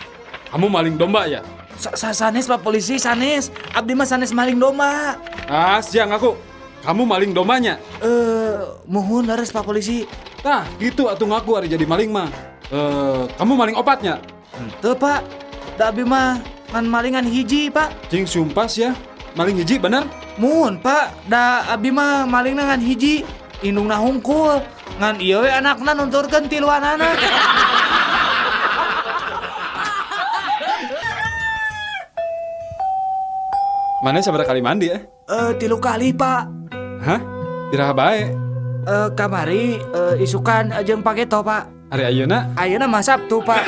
kamu maling domba ya? Sanes Pak Polisi, sanes. Abdi mah sanes maling domba. Ah, siang aku. Kamu maling dombanya? Muhun leres Pak Polisi. Tah, gitu atuh ngaku ari jadi maling mah. Kamu maling opatnya? Henteu, Pak. Da abi mah ngan malingan hiji, Pak. Cing sumpah ya. Maling hiji bener? Muhun, Pak. Da abi mah malingna ngan hiji. Indungna hungkul. Ngan ieu we anakna nunturkeun tiluanana. Mana sabaraha kali mandi ya? 3 kali, Pak. Hah? Iraha bae? Kamari isukan jeung pageto, Pak. Ari ayeuna? Ayeuna mah Sabtu, Pak.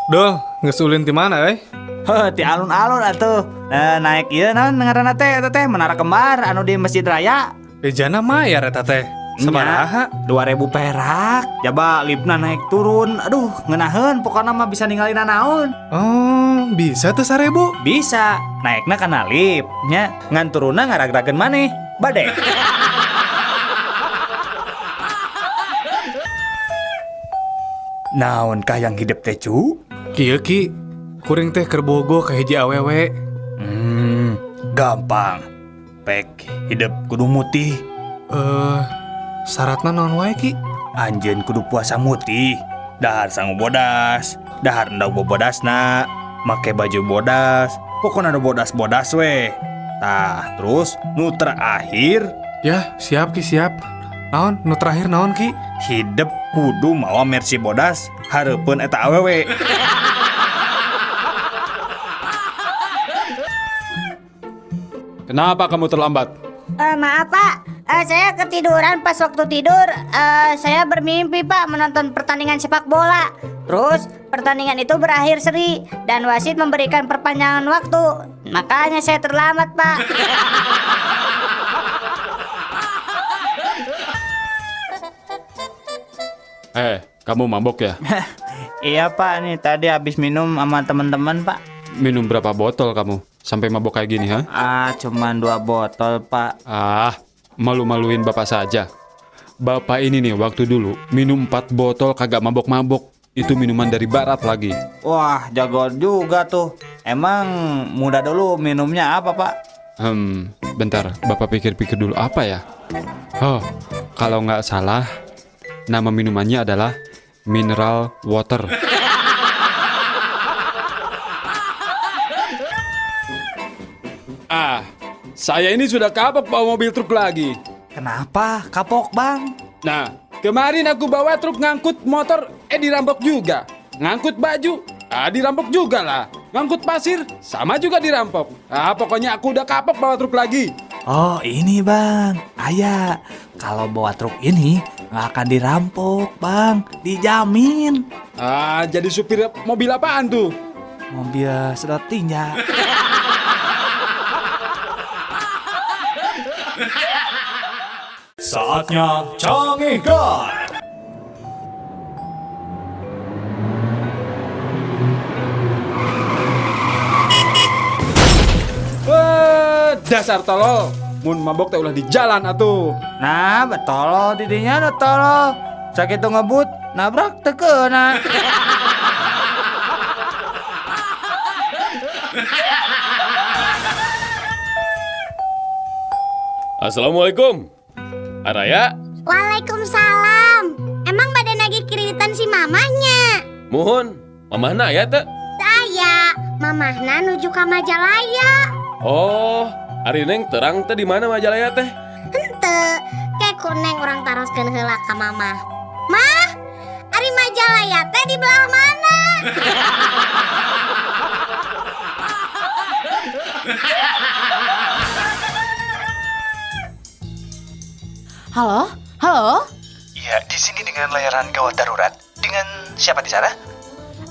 Duh, geus ulin ti mana euy? Heuh, ti alun-alun atuh. Naik ieu naon ngaranna teh eta teh Menara Kembar anu di Masjid Raya. Ejana mayar eta teh. Sabaraha? 2000 perak. Jaba lipna naik turun. Aduh, ngeunaheun pokona mah bisa ninggalin naon. Oh, bisa tuh 1000? Bisa. Naikna kana lip nya, ngan turunna ngaragrageun maneh. Bade. Naon kah yang hidup teh, Cu? Kieu Ki, kuring teh keur bogoh ka hiji awewe. Gampang. Pek hidup kudu mutih. Syaratna naon wae Ki? Anjeun kudu puasa mutih, dahar sangu bodas, dahar endog bobodasna, make baju bodas, pokona nu bodas-bodas we. Tah, terus nu terakhir. Ya, siap Ki, siap. Naon nu terakhir naon Ki? Hidup kudu mawa Mercy bodas hareupeun eta awewe. Kenapa kamu terlambat? Maaf Pak, saya ketiduran pas waktu tidur. Saya bermimpi Pak menonton pertandingan sepak bola. Terus pertandingan itu berakhir seri dan wasit memberikan perpanjangan waktu. Makanya saya terlambat Pak. Kamu mabok ya? Iya Pak, nih tadi habis minum sama teman-teman Pak. Minum berapa botol kamu sampai mabok kayak gini, ha? Ah, cuman 2 botol Pak. Ah, malu-maluin bapak saja. Bapak ini nih waktu dulu minum 4 botol kagak mabok-mabok. Itu minuman dari barat lagi. Wah, jago juga tuh. Emang muda dulu minumnya apa Pak? Bentar, bapak pikir-pikir dulu apa ya? Oh, kalau nggak salah nama minumannya adalah mineral water. Ah, saya ini sudah kapok bawa mobil truk lagi. Kenapa kapok, Bang? Nah, kemarin aku bawa truk ngangkut motor, dirampok juga. Ngangkut baju, dirampok juga lah. Ngangkut pasir, sama juga dirampok. Ah, pokoknya aku udah kapok bawa truk lagi. Oh, ini Bang. Ayah, kalau bawa truk ini nggak akan dirampok, Bang. Dijamin. Ah, jadi supir mobil apaan tuh? Mobil sedot tinja. Saatnya Cangehgar. Dasar tolol. Mun mabok teh ulah di jalan atuh. Nah, betol didinya nu tolol. Sakitu ngebut, nabrak teu keuna. Assalamualaikum. Araya. Waalaikumsalam. Emang badan lagi kreditan si mamahnya? Muhun, mamahna aya teu? Teu aya, mamahna nuju ka Majalaya. Oh, ari Neng terang teh di mana Majalaya teh? Henteu, ke ku Neng urang taroskeun heula ka mamah. Mah, ari Majalaya teh di belah mana? Halo? Halo? Iya, di sini dengan layanan gawat darurat. Dengan siapa di sana?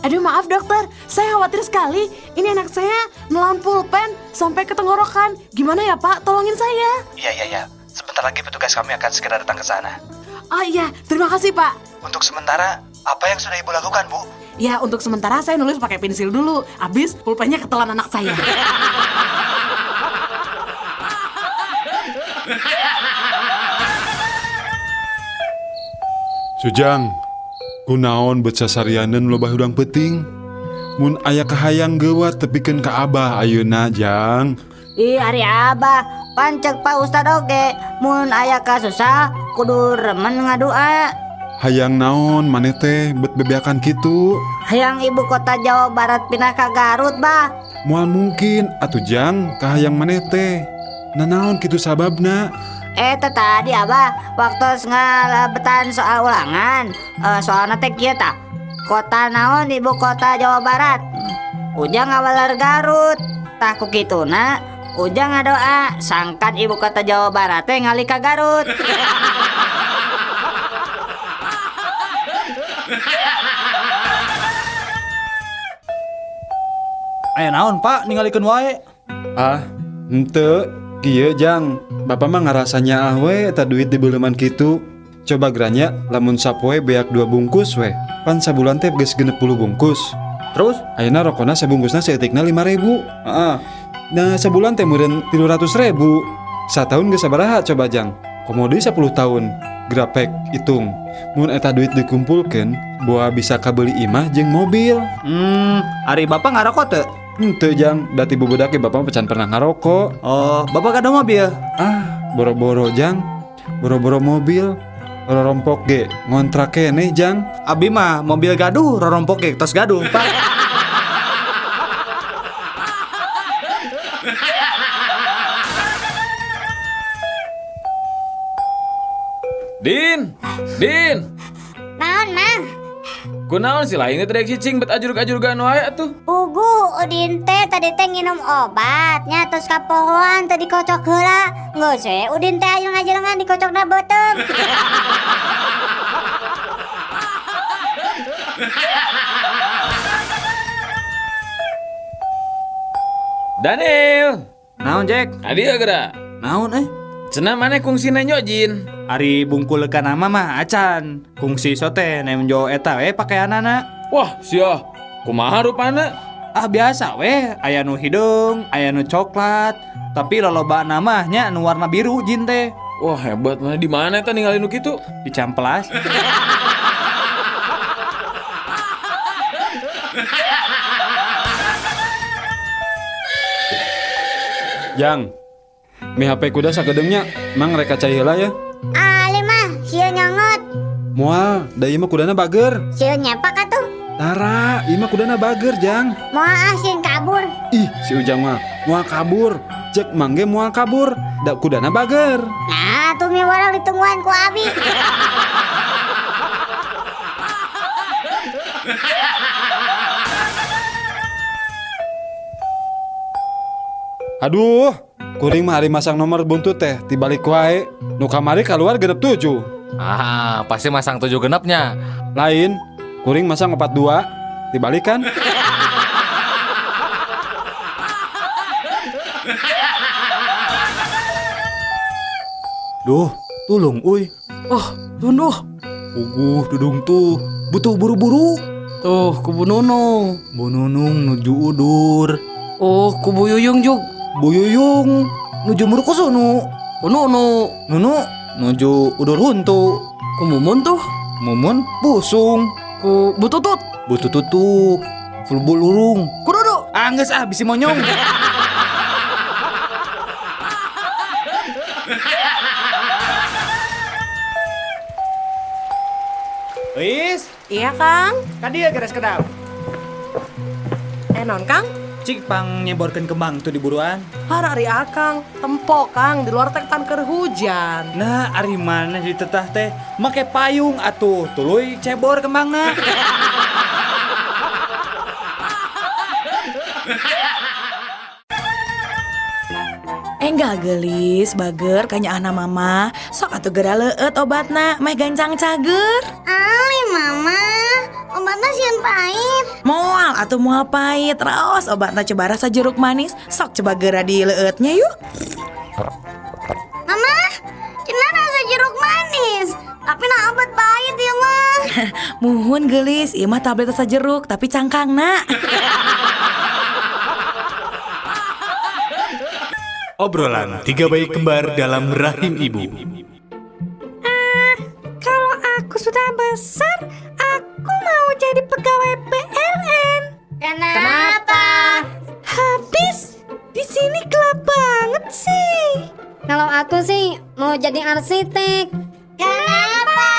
Aduh, maaf dokter, saya khawatir sekali. Ini anak saya menelan pulpen sampai ke tenggorokan. Gimana ya Pak? Tolongin saya. Iya. Sebentar lagi petugas kami akan segera datang ke sana. Oh iya, terima kasih Pak. Untuk sementara, apa yang sudah Ibu lakukan, Bu? Ya, untuk sementara saya nulis pakai pensil dulu. Habis pulpennya ketelan anak saya. Sujang, kunaon bet sasarianeun loba hudang peuting. Mun aya kahayang geuwat tepikeun ka abah ayeuna, Jang. Ih, ari Abah, pan cek Pak Ustad oge, mun aya kasusah kudu remen ngadua. Hayang naon maneh teh bet bebeakan kitu? Hayang ibu kota Jawa Barat pindah ka Garut, Bah. Moal mungkin atuh Jang kahayang maneh teh. Nanaon kitu sababna? Eta tadi Abah waktu ngalebetan soal ulangan, soalna teh kieu tah. Kota naon ibu kota Jawa Barat? Ujang ngawaler Garut. Tah ku kituna Ujang ngadoa sangkan ibu kota Jawa Barat teh ngalih ka Garut. Aya naon Pak ningalikeun wae? Ah, henteu kieu Jang. Bapak mah ngarasa nyaah we eta duit dibeuleman kitu. Coba geranya lamun sapoe beak 2 bungkus we. Pan sabulan teh geus 60 bungkus. Terus ayeuna rokona sabungkusna saeutikna 5.000. Heeh. Nah, sabulan teh meureun 300.000. Sataun geus sabaraha coba Jang? Komo deui 10 tahun. Grapek hitung. Mun eta duit dikumpulkeun, boa bisa kabeli imah jeung mobil. Ari Bapak ngarokok teu? Henteu Jang, da ti bubudak ge Bapak mah can pernah ngarokok. Oh, Bapak gaduh mobil? Ah, boro-boro Jang. Boro-boro mobil. Rorompok ge ngontrak keneh Jang. Abi mah mobil gaduh, rorompok ge tos gaduh, Pak. Din, Din. Naon, Mang? Kunaon sih lain teh rek cicing bet ajurug-ajurugan wae atuh. Puguh Udin teh tadi teh nginum obat nya terus kapohoan teh dikocok heula. Geus we Udin teh ajeng-ajengan dikocokna beuteung. Daniel. Naon, Jack? Adi geura. Naon eh? Cenah maneh kungsi nenjo jin. Ari bungkul kana mah acan. Kungsi sote nemjo eta we pakaianana. Wah, sia. Kumaha rupana? Ah biasa we, aya nu hideung, aya nu coklat, tapi lolobana mah nya nu warna biru jin teh. Wah, hebat mana di mana eta ningali nu kitu? Di Cihampelas. Jang, mi HP kuda sagedeungnya, mang reka cai heula ya. Ali mah sieun nyongot. Moal, da ieu mah kudana bager. Sieun nyepak atuh. Tara, ieu mah kudana bager, Jang. Moal ah sieun kabur. Ih, si Ujang mah moal kabur. Cek mang ge moal kabur, da kudana bager. Nah, tuh mi warang ditungguan ku abi. Aduh, kuring mah ari masang nomor buntut teh tibalik wae. Nu kamari kaluar 67. Ah, pasti masang 7 genepnya. Lain, kuring masang 42, dibalikan. Duh, tulung uy. Oh, tunduh. Puguh dudung tuh, butuh buru-buru. Tuh, ku Bu Nunung. Bu Nunung nuju udur. Oh, ku Bu Yuyung jug. Bu Yuyung nuju murukusunu. Bu Nunu. Nunu nuju udur huntu. Ku Mumun tuh. Mumun busung. Ku Bu Tutut. Bu Tutut tuh fulbul urung. Ku Dudu. Anggeus ah bisi monyong. Wis? Iya, Kang. Ka dieu geres kedap. Non, Kang? Cik pang nyeborkeun kembang tuh di buruan. Har ari Akang, tempo Kang di luar teh tan keur hujan. Nah, ari mana ditetah teh make payung atuh, tuluy cebor kembangna. Enggak gelis, bager kanya anak mama. Sok atuh geura leueut obatna, meh gancang cager. Ali mama, obatna sieun pahit. Moal atuh moal pahit, raos obatna coba rasa jeruk manis. Sok coba geura dileueutnya yuk. Mama, cenah rasa jeruk manis, tapi nah obat pahit ya mah. Muhun gelis, ieu mah tablet rasa jeruk tapi cangkangna. Obrolan tiga bayi kembar dalam rahim ibu. Kalau aku sudah besar, aku mau jadi pegawai PLN. Kenapa? Habis di sini gelap banget. aku sih mau jadi arsitek. Kenapa?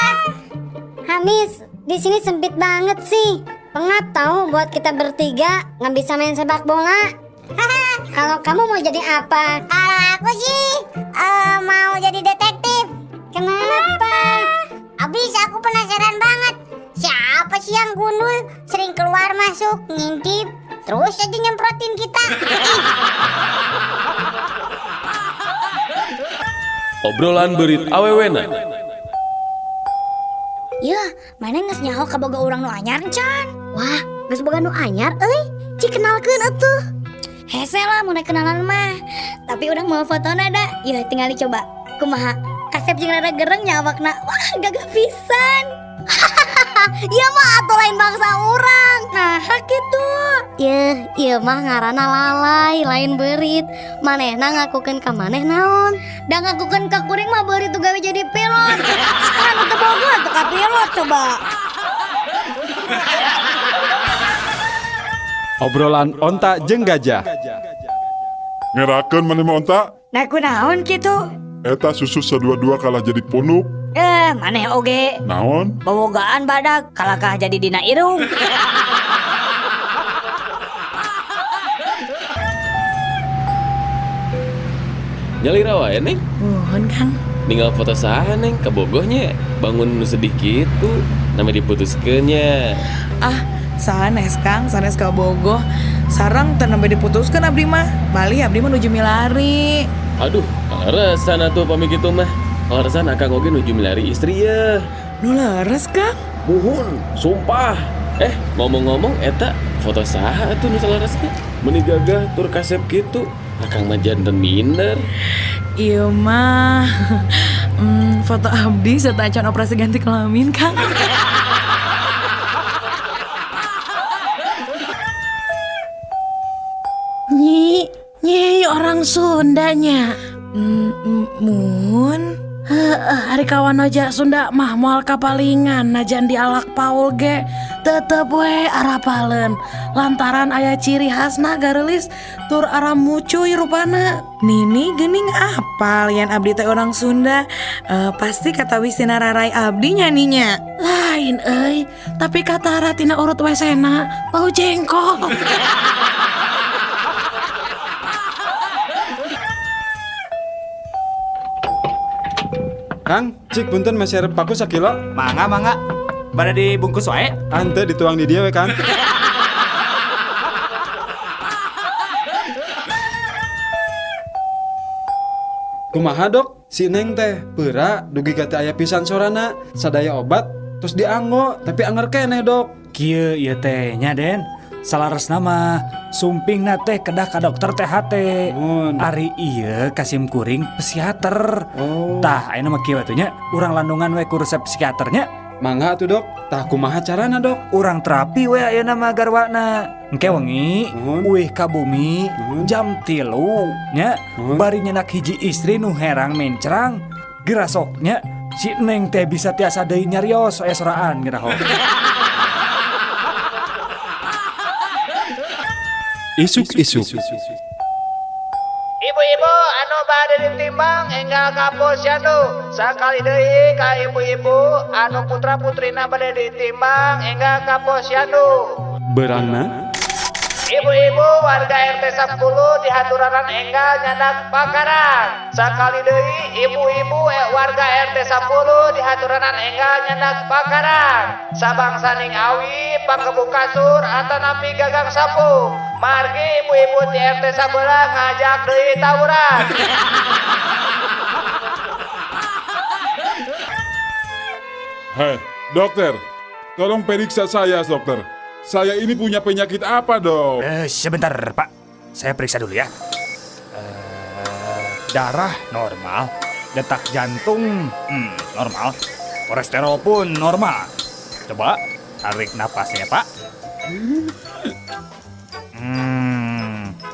Habis di sini sempit banget sih. Pengap tahu buat kita bertiga nggak bisa main sepak bola. Kalau kamu mau jadi apa? Kalau aku sih mau jadi detektif. Kenapa? Abis aku penasaran banget. Siapa sih yang gundul sering keluar masuk ngintip terus aja nyemprotin kita. Obrolan beurit awewena. Yeuh, mana geus nyaho kaboga urang nu anyar can? Wah, geus boga nu anyar euy. Cik kenalkeun atuh. Hese lah mun kenalan mah. Tapi urang mau fotona da. Yeuh, tinggal dicoba. Kumaha? Kasep jeung rada gereng nya awakna. Wah, gagah pisan. Ieu mah atuh lain bangsa urang. Nah, kitu. Yeuh, ieu mah ngaranna lalai, lain beurit. Manehna ngakukeun ka maneh naon? Da ngakukeun ka kuring mah beurit tuh gawe jadi pilot. Sekarang teu boga atuh ka pilot coba. Obrolan onta jeung gajah. Ngerakeun maneh mah onta? Nah kunaon kitu? Eta susu sadua-dua kalah jadi punuk. Maneh oge. Naon? Bobogaan badak kalakah jadi dina irung. Nyalira wae, Neng. Nuhun, Kang. Ninggal foto saha, Neng, kabogohnya. Bangun nu sedih kitu, nama diputuskeun nya. Ah, sanes Kang, sanes kabogoh. Sareng teu nembe diputuskeun abdi mah. Malih abdi mah nuju milari. Aduh, kaleresan atuh pami kitu mah. Kaleresan akang oge nuju milari istri ya. Nu leres, Kang? Muhun, sumpah. Ngomong-ngomong eta foto saha atuh nu saleresna? Meuni gagah tur kasep kitu. Akang mah janten minder. Ieu mah foto abdi serta acan operasi ganti kelamin, Kang. Nyi, nyi orang Sundanya. Mun. Heeh, ari kawan aja Sunda mah moal kapalingan najan dialak Paul ge tetep we arapaleun lantaran aya ciri khasna gareulis tur aramucuy rupana. Nini geuning apal yan abdi teh orang Sunda, pasti katawis tina rarai abdi nya ninya. Lain euy, tapi katara tina urut wesena bau jengkol. Kang, cik punten meser paku sakilo. Mangga mangga. Bada dibungkus wae. Ante dituang di dia we, Kang. Kumaha dok? Si Neng teh peura dugi ka teu aya pisan sorana, sadaya obat terus dianggo tapi anger keneh dok. Kieu ieu teh nya Den. Salaresna mah sumpingna teh kedah ka dokter THT. Ari ieu kasim kuring psikiater. Oh. Tah ayeuna mah kieu atuh nya, urang landungan we ku resep psikiaternya. Mangga atuh dok, tah kumaha carana dok? Urang terapi we ayeuna mah garwana. Engke wengi uih ka bumi jam 3 nya, bari nyenak hiji istri nu herang mencrang, gerasoknya si Neng teh bisa tiasa deui nyarios aya soraan geraho. Isuk-isuk. Ibu-ibu anu bade ditimbang enggal ka posyandu. Sakali deui ka ibu-ibu anu putra-putrina bade ditimbang enggal ka posyandu. Berangna? Ibu-ibu warga RT 10 dihaturanan enggal nyandak pakaran. Sakali deui ibu-ibu warga RT 10 dihaturanan enggal nyandak pakaran. Sabangsaning awi pakebu kasur atanapi gagang sapu. Margi ibu-ibu di RT 11 ngajak deui tawuran. Hei, dokter, tolong periksa saya, dokter. Saya ini punya penyakit apa, dok? Sebentar, Pak. Saya periksa dulu ya. Darah normal, detak jantung normal, kolesterol pun normal. Coba tarik napasnya, Pak.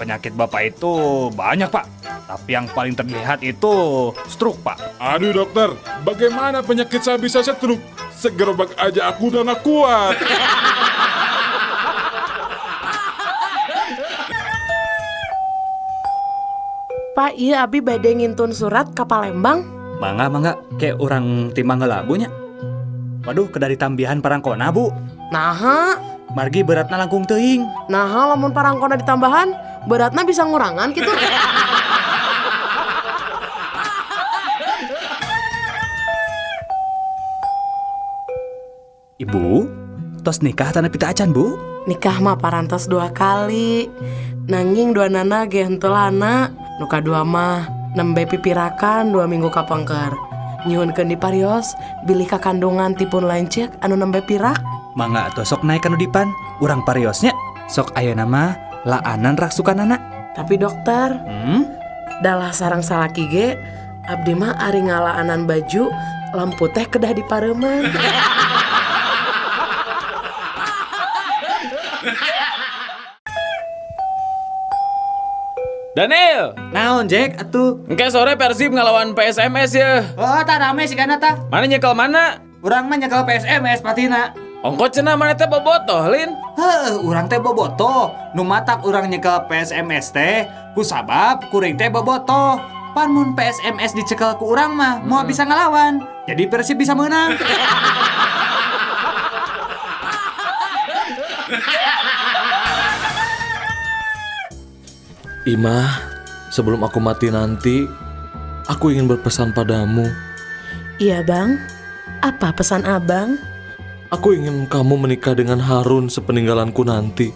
Penyakit Bapak itu banyak, Pak. Tapi yang paling terlihat itu stroke, Pak. Aduh, dokter, bagaimana penyakit saya bisa stroke? Segerobak aja aku udah nggak kuat. Pak, iya abi bade ngintun surat ka Palembang. Mangga mangga ke urang timbang heula Bu nya. Waduh, kedah ditambihan parangkona Bu. Naha, Margi beratna langkung teuing. naha lamun parangkona ditambahan, beratna bisa ngurangan gitu. Ibu, tos nikah tanda pita acan Bu? Nikah mah parantos 2 kali. Nanging dua nana ge henteu lana. Nu kadua mah nembe pipirakan 2 minggu kapengker. Nyuhunkeun diparios bilih kakandungan tipun lanceuk anu nembe pirak. Mangga atuh sok naik kanu dipan, urang pariosnya. Sok ayeuna mah laanan raksukanana. Tapi dokter, dalah sarang salaki ge abdi mah ari ngalaanan baju lampu teh kedah dipareuman. Daniel, Naon Jack atuh? Engke sore Persib ngelawan PSMS ya. Oh, tah rame sih kana tah. Mana nyekel mana? Urang mah nyekel PSMS patina. Ongko cenah mana teh bobotoh, Lin? Heuh, urang teh bobotoh. Nu matak urang nyekel PSMS teh ku sabab kuring teh bobotoh. Pan mun PSMS dicekel ku urang mah moal bisa ngelawan. Jadi Persib bisa menang. Imah, sebelum aku mati nanti, aku ingin berpesan padamu. Iya bang, apa pesan abang? Aku ingin kamu menikah dengan Harun sepeninggalanku nanti.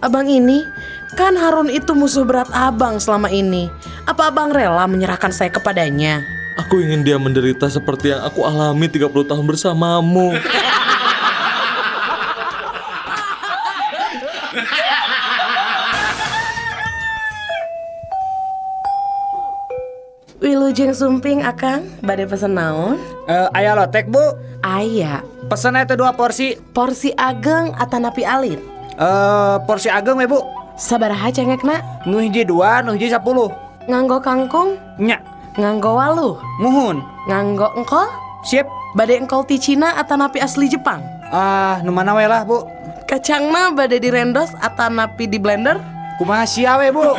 Abang ini, kan Harun itu musuh berat abang selama ini. Apa abang rela menyerahkan saya kepadanya? Aku ingin dia menderita seperti yang aku alami 30 tahun bersamamu. Wilujeng sumping akang, bade pesen naon? Aya lotek Bu. Aya. Pesen eta 2 porsi. Porsi ageng atanapi alit? Porsi ageng we Bu. Sabaraha cengekna? Nu hiji 2, nu hiji 10. Nganggo kangkung? Nya. Nganggo waluh? Muhun. Nganggo engkol? Sip. Bade engkol ti Cina atanapi asli Jepang? Ah, nu mana we lah Bu. Kacangna bade direndos atanapi di blender? Kumaha sia we Bu.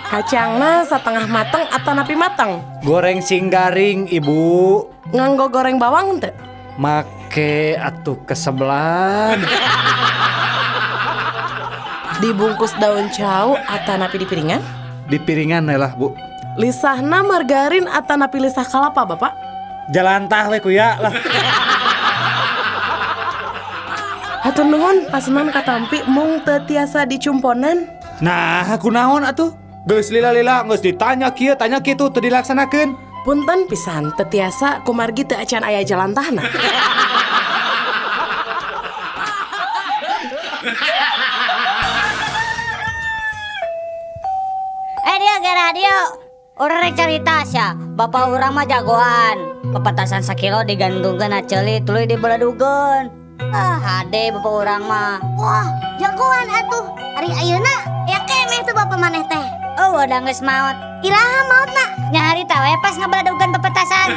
Kacangna setengah mateng atanapi mateng? Goreng sing garing Ibu. Nganggo goreng bawang teu? Make atuh kesebelan. Dibungkus daun cau atanapi di piringan? Di piringan lah Bu. Lisahna margarin atanapi lisah kalapa Bapak? Jalantah we kuya lah. Hatur nuhun pasenan katampi mung teu tiasa dicumponan. Nah, kunaon atuh? Geus lila-lila geus ditanya kieu tanya kitu teu dilaksanakeun. Punten pisan teu tiasa kumargi teu acan aya jalantahna. Dia ge radio. Urang rek carita sia, bapak urang mah jagoan. Pepetasan sakilo digantungkeun na ceuli tuluy dibeledugeun. Ah, hade bapak urang mah. Wah, jagoan atuh. Ari ayeuna ya keneh tuh bapak maneh teh. Oh, udah geus maot. Iraha maotna? Nya harita we pas ngabeledugeun pepetasan.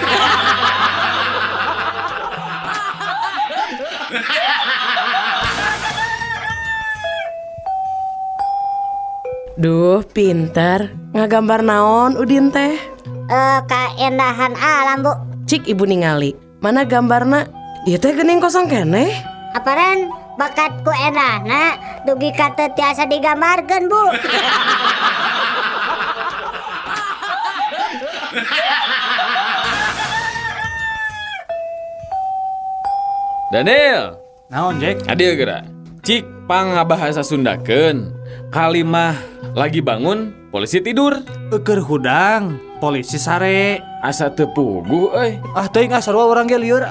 Duh, pinter. Ngagambar naon Udin teh? Kaendahan alam, Bu. Cik ibu ningali. Mana gambarna? Ieu teh geuning kosong keneh. Aparan bakatku endahna dugi ka teu tiasa digambarkeun, Bu. Daniel. Naon, Jack? Adil geura. Cik pangabahasa Sundakeun. Kalimah lagi bangun, polisi tidur. Eukeur hudang, polisi sare. Asa teu puguh euy. Ah teuing ah sarua urang ge lieur.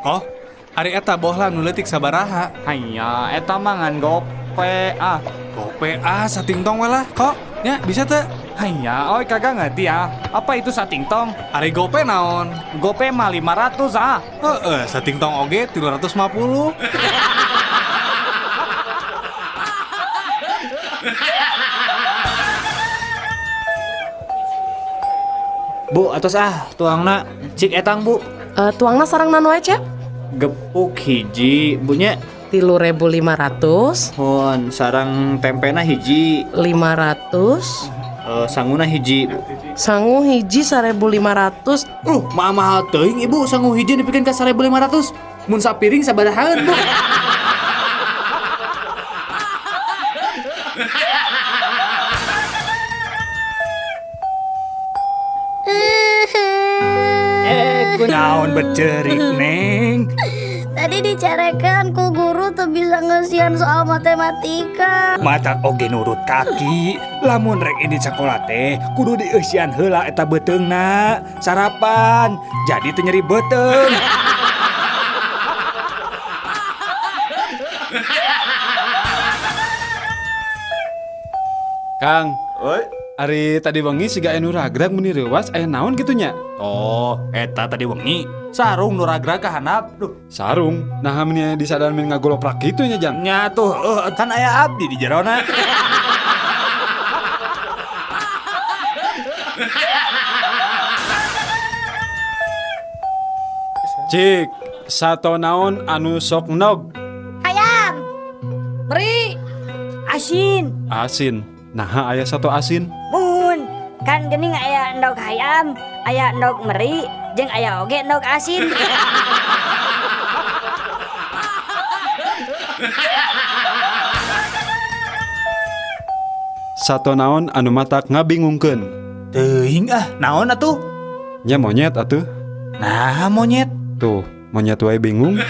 Oh, ari eta bohlam nu leutik sabaraha? Hanya eta mah ngan gope ah. Gope ah satingtong we lah kok. Nya bisa teu? Hanya, oi kagak ngerti ah. Apa itu satingtong? Ari gope naon? Gope mah 500 ah. Heeh, satingtong oge 350. Bu, atos ah tuangna cik etang Bu. Tuangna sareng naon wae, Cep? Gepuk hiji, Bu nya. 3.500. Hon, sareng tempena hiji. 500. Sanguna hiji. Sangu hiji 1.500. Mahal teuing Ibu, sangu hiji dipikeun ka 1.500. Mun sapiring sabarahaeun, Bu? Kunaon becerik, Neng? Tadi dicarekan ku guru tuh bisa ngeusian soal matematika. Mata oge nurut kaki. Lamun rek ini sekolah teh kudu dieusian heula eta beuteungna. Sarapan jadi teu nyeri beuteung. Kang, oi, ari tadi wengi siga anu ragrag meni reuwas aya naon kitu nya? Oh, eta tadi wengi sarung nu ragrag ka handap. Duh, sarung. Nah, meni disadar men ngagoloprak kitu nya, Jang. Nya tuh, kan aya abdi di jerona. Cik, sato naon anu sok nog? Hayam. Beri. Asin. Asin. Nah, aya satu asin. Mun, kan geuning aya endog hayam, aya endog meri, jeung aya oge endog asin. Sato naon anu matak ngabingungkeun? Teuing ah, naon atuh? Nya monyet atuh. Nah, monyet. Tuh, monyet wae bingung.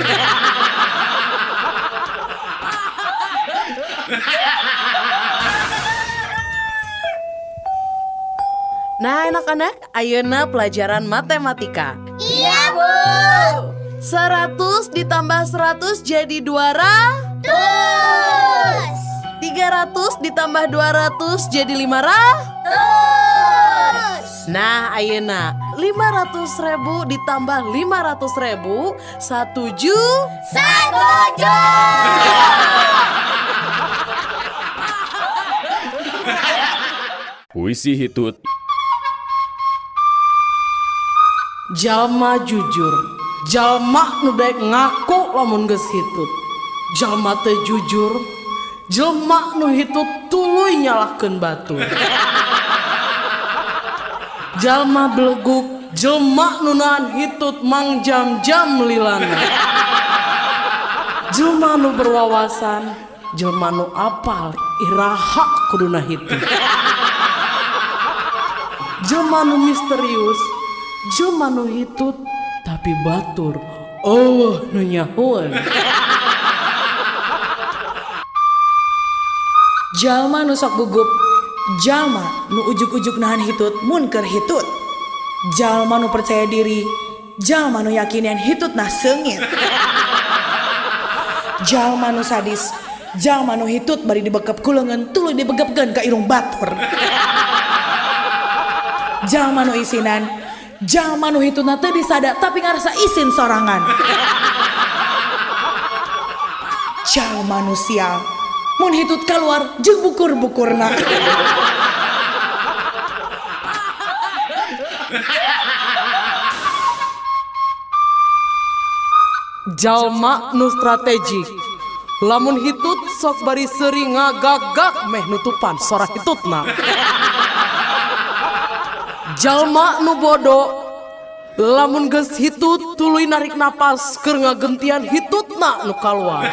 Nah, anak-anak, ayeuna pelajaran matematika. Iya, Bu. 100 ditambah 100 jadi 200. 300 ditambah 200 jadi 500. Nah, ayeuna 500.000 ditambah 500.000 1 juta. 1 juta. Puisi hitut. Jalma jujur, jalma nu daek ngaku lamun geus hitut. Jalma teu jujur, jelma nu hitut tuluy nyalahkeun batur. Jalma beleguk, jelma nu nahan hitut mangjam-jam lilana. Jelma nu berwawasan, jelma nu apal iraha kuduna hitut. Jelma nu misterius, jelma nu hitut tapi batur eueuh nu nyahoeun. Jalma nu sok gugup, jalma nu ujug-ujug nahan hitut mun keur hitut. Jalma nu percaya diri, jalma nu yakin yen hitutna seungit. Jalma nu sadis, jalma nu hitut bari dibekep ku leungeun tuluy dibegepkeun ka irung batur. Jalma nu isinan, jalma nu hitutna teu disada tapi ngarasa isin sorangan. Jalma nu sial, mun hitut kaluar jeung bukur-bukurna. Jalma nu strategik, lamun hitut sok bari seuri ngagagak meh nutupan sora hitutna. Jalma nu bodo, lamun geus hitut tuluy narik napas keur ngagentian hitutna nu kaluar.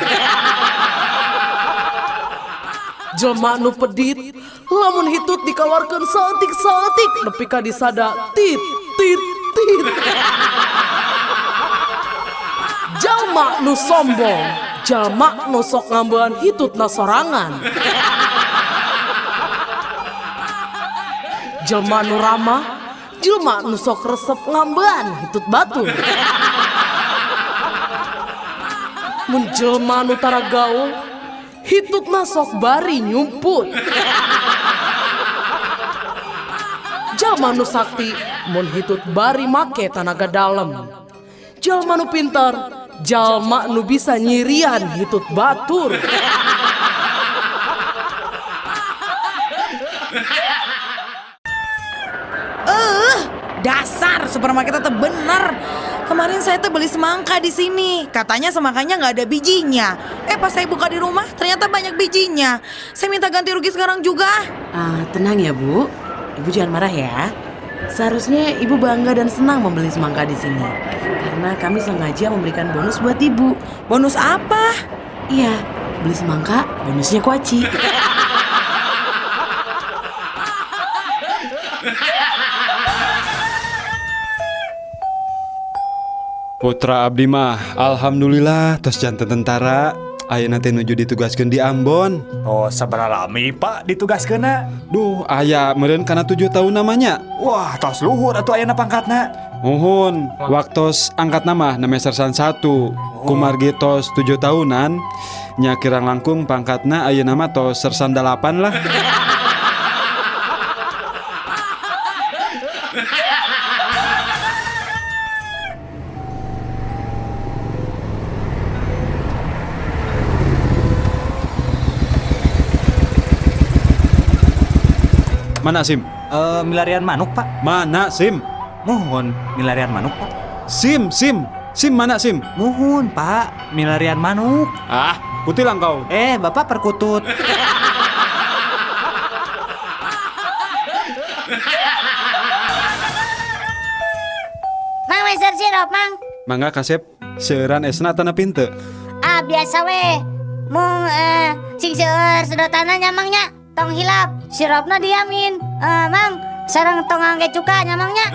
Jelma nu pedit, lamun hitut dikaluarkeun saeutik-saeutik nepi ka disada tit tit tit. Jalma nu sombong, jalma nu sok ngambean hitutna sorangan. Jelma nu ramah, jelma nu sok resep ngambean hitut batur. Mun jelma nu tara gaul, hitutna sok bari nyumput. Jalma nu sakti, mun hitut bari make tanaga dalem. Jalma nu pintar, jalma nu bisa nyirian hitut batur. Dasar supermarket itu bener. Kemarin saya tuh beli semangka di sini. Katanya semangkanya nggak ada bijinya. Pas saya buka di rumah ternyata banyak bijinya. Saya minta ganti rugi sekarang juga. Ah, tenang ya Bu. Ibu jangan marah ya. Seharusnya ibu bangga dan senang membeli semangka di sini. Karena kami sengaja memberikan bonus buat ibu. Bonus apa? Iya, beli semangka, bonusnya kuaci. Putra abdi mah alhamdulillah tos janten tentara. Ayeuna teh nuju ditugaskeun di Ambon. Oh, sabaraha lami Pak ditugaskeunna? Duh, aya meureun kana 7 tahun namanya. Wah, tos luhur atuh ayeuna pangkatna. Muhun, waktos angkat nama namanya sersan 1. Kumargi tos 7 tahunan, nya kirang langkung pangkatna ayeuna mah tos sersan 8 lah. Mana SIM? Milarian manuk, Pak. Mana SIM? Mohon, milarian manuk, Pak. SIM, SIM. SIM mana SIM? Mohon, Pak. Milarian manuk. Ah, kutilang kau. Bapak perkutut. Mang meser sirup, Mang. Mangga kasep, seueuran esna tanah pinte. Ah, biasa we. Mung sing seueur sedotanna nya Mang nya. Tong hilap, sirupna diamin. Mang, sareng tong angge cuka nya Mang nya.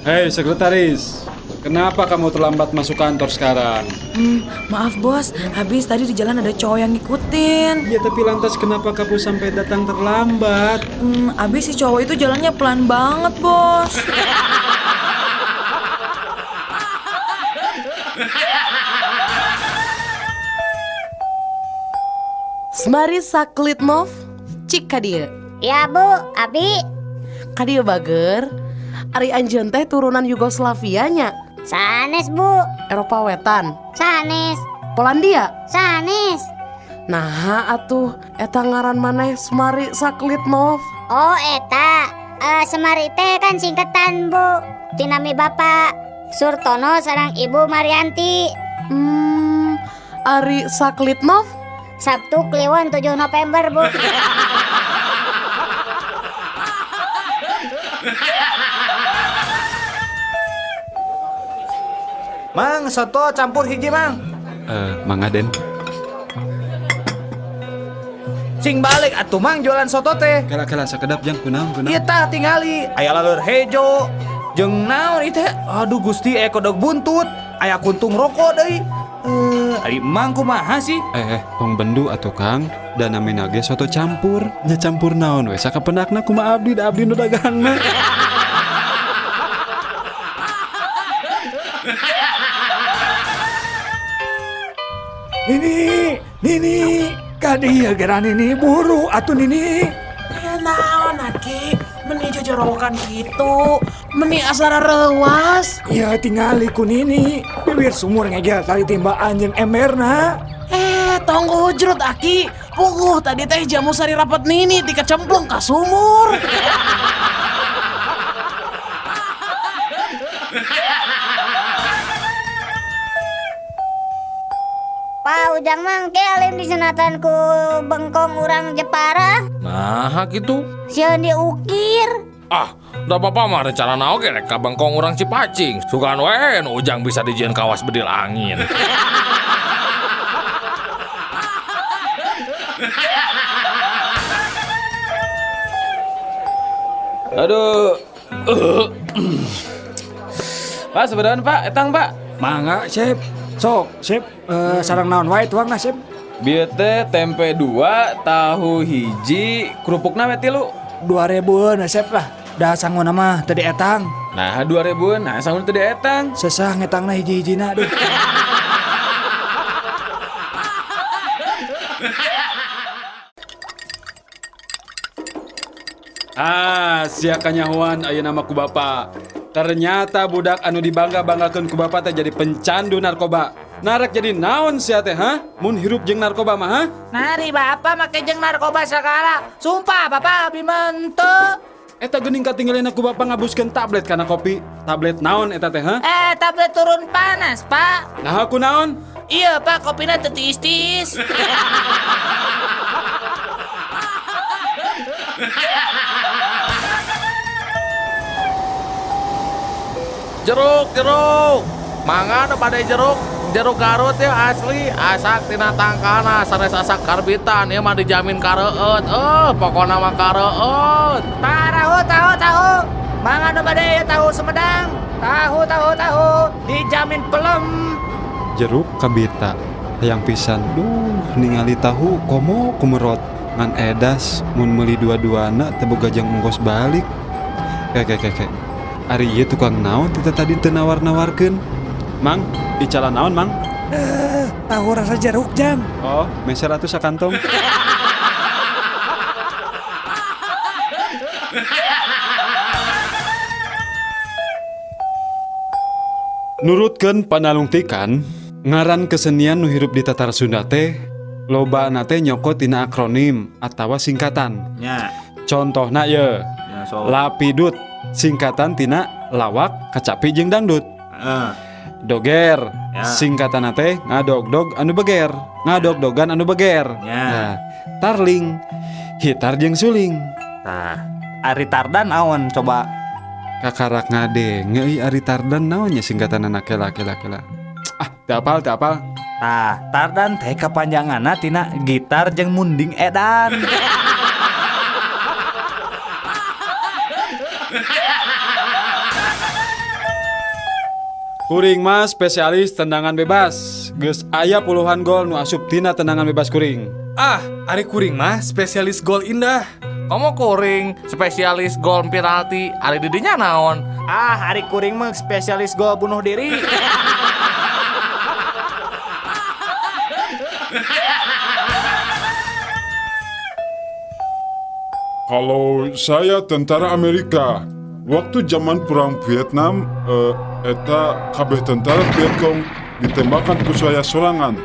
Hei sekretaris, kenapa kamu terlambat masuk kantor sekarang? Maaf bos, habis tadi di jalan ada cowok yang ngikutin. Ya tapi lantas kenapa kamu sampai datang terlambat? Habis si cowok itu jalannya pelan banget bos. Semari Saklitnov, cik kadieu. Ya Bu, abi. Kadieu bager. Ari anjeun teh turunan Yugoslavia nya. Sanes Bu. Eropa Wetan. Sanes. Polandia. Sanes. Nah atuh eta ngaran maneh Semari Saklitnov. Oh eta, Semari teh kan singkatan Bu. Tinami Bapak Surtono sareng Ibu Marianti. Ari Saklitnov? Sabtu Kliwon 7 November Bu. Mang, soto campur hiji Mang. Mang Aden. Sing balik atuh Mang jualan soto teh. Kala-kala sakedap jang kunaon kunaon. Ieu tah tingali, aya laleur hejo. Jeung naon ieu teh? Aduh Gusti, aya kodok buntut, aya kuntung rokok deui. Ari Mang kumaha sih? Tong bendu atuh Kang, da namina ge soto campur. Nya campur naon we sakapendakna kumaha abdi da abdi nu dagangna. Nini, Nini, kadieu geura Nini buru atuh Nini. Naon aki, meni jojorowokan kitu, meni asara reuas. Iya tingali ku Nini, bibir sumur ngegel tali timbaan jeung emberna. Tong hujrut aki, puguh tadi teh jamu sari rapat Nini dikecemplung ka sumur. Pak Ujang mangke alim disunatan ku bengkong urang Jepara. Nah gitu. Sieun diukir. Ah, da bapak mah rencana oge rek ka bengkong urang Cipacing. Sugan we nu Ujang bisa dijieun kawas bedil angin. Aduh. Pak, sebenarnya Pak, etang Pak. Mangga, Sip. Sok, Sip, sarang naon wae tuangna, Sip. Bieu teh tempe 2, tahu hiji, kerupukna we 3. 2000-eun Sip lah. Da sanguna mah teu dietang. Nah, 2000-eun, nah sanguna teu dietang. Sesah ngetangna hiji-hijina duh. Ah, sia kanyahoan ayeuna mah ku bapa. Ternyata budak anu dibangga-banggakeun ku bapa teh jadi pencandu narkoba. Narek jadi naon sia teh, ha? Mun hirup jeung narkoba mah, ha? Nari bapak make jeung narkoba segala. Sumpah bapak abi mah henteu. Eta geuning katinggalin ku bapak ngabuskeun tablet kana kopi. Tablet naon eta teh, ha? Tablet turun panas, Pak. Nah, aku naon? Iya, Pak, kopina teu tiis-tiis. Jeruk, jeruk. Mangga nu bade jeruk, jeruk Garut ya asli, asak tina tangkana sanes asak karbitan ieu mah dijamin kareueut. Pokona mah kareueut. Tahu, tahu, tahu. Mangga nu bade tahu Sumedang. Tahu, tahu, tahu. Dijamin pelem. Jeruk kabita hayang pisan. Duh, ningali tahu komo kumerot. Ngan edas mun meuli dua-duana teu boga jang ongkos balik. Kek. Ari ieu tukang naon teh tadi teu nawar-nawarkeun. Mang, icalan naon, Mang? Tahu rasa jeruk, Jang. Oh, meser atuh sakantong. Nurutkeun panalungtikan, ngaran kesenian nu hirup di Tatar Sunda teh lobana teh nyokot tina akronim atawa singkatan. Nya. Contohna ye. Ya, so. Lapidut singkatan tina lawak, kacapi jeung dangdut. Doger Ya. singkatan teh ngadogdog anu beger, ngadogdogan anu beger. Ya. Nah, tarling hitar jeung suling. Tah, ari tardan naon coba? Kakarak ngadenge euy ari tardan naon nya singkatanana kela kela kela. Ah, teu apal, teu apal. Tah, tardan teh kapanjanganna tina gitar jeung munding edan. Kuring mah spesialis tendangan bebas. Geus aya puluhan gol nu asup tina tendangan bebas kuring. Ah, ari kuring mah spesialis gol indah. Komo kuring spesialis gol penalti, ari didinya naon? Ah, ari kuring mah spesialis gol bunuh diri. Kalau saya tentara Amerika, waktu zaman perang Vietnam, eta kabeh tentara Vietcong ditembakkan ku saya sorangan.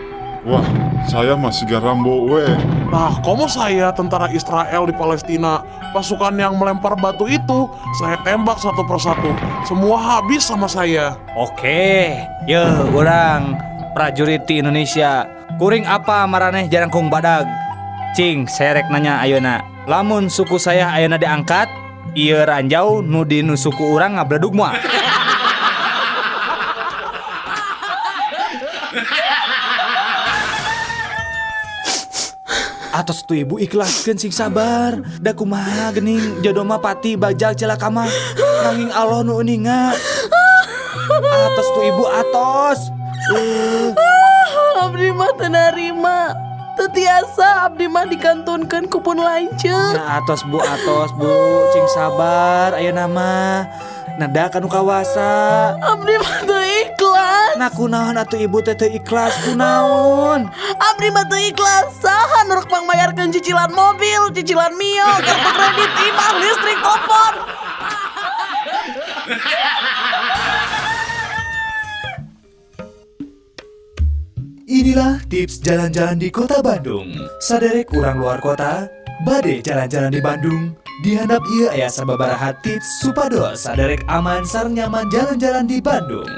Wah, saya masih Rambo we. Nah, komo saya tentara Israel di Palestina, pasukan yang melempar batu itu, saya tembak satu persatu. Semua habis sama saya. Oke, ye urang prajurit di Indonesia. Kuring apa maraneh jarangkung badag? Cing, serek nanya ayeuna. Lamun suku saya ayeuna diangkat, ieu ranjau nu di nu suku urang ngabledug moal. Atos tuh ibu ikhlaskeun sing sabar. Da kumaha geuning jodoh mah pati bajal celaka mah. Nanging Allah nu uninga. Atos tuh ibu atos. Abdi mah teu narima. Teu tiasa abdi mah dikantunkeun ku pun lanceuk. Nah, atos bu, cing sabar ayeuna mah. Neda kanu kawasa. Abdi mah teu ikhlas. Nah kunaon atuh ibu teh teu ikhlas kunaon? Abdi mah teu ikhlas. Saha nu rek pangmayarkeun cicilan mobil, cicilan Mio, kartu kredit, imah, listrik, telepon. Inilah tips jalan-jalan di kota Bandung. Saderek urang luar kota, bade jalan-jalan di Bandung. Dihandap ieu aya sababaraha tips supados saderek aman sareng nyaman jalan-jalan di Bandung.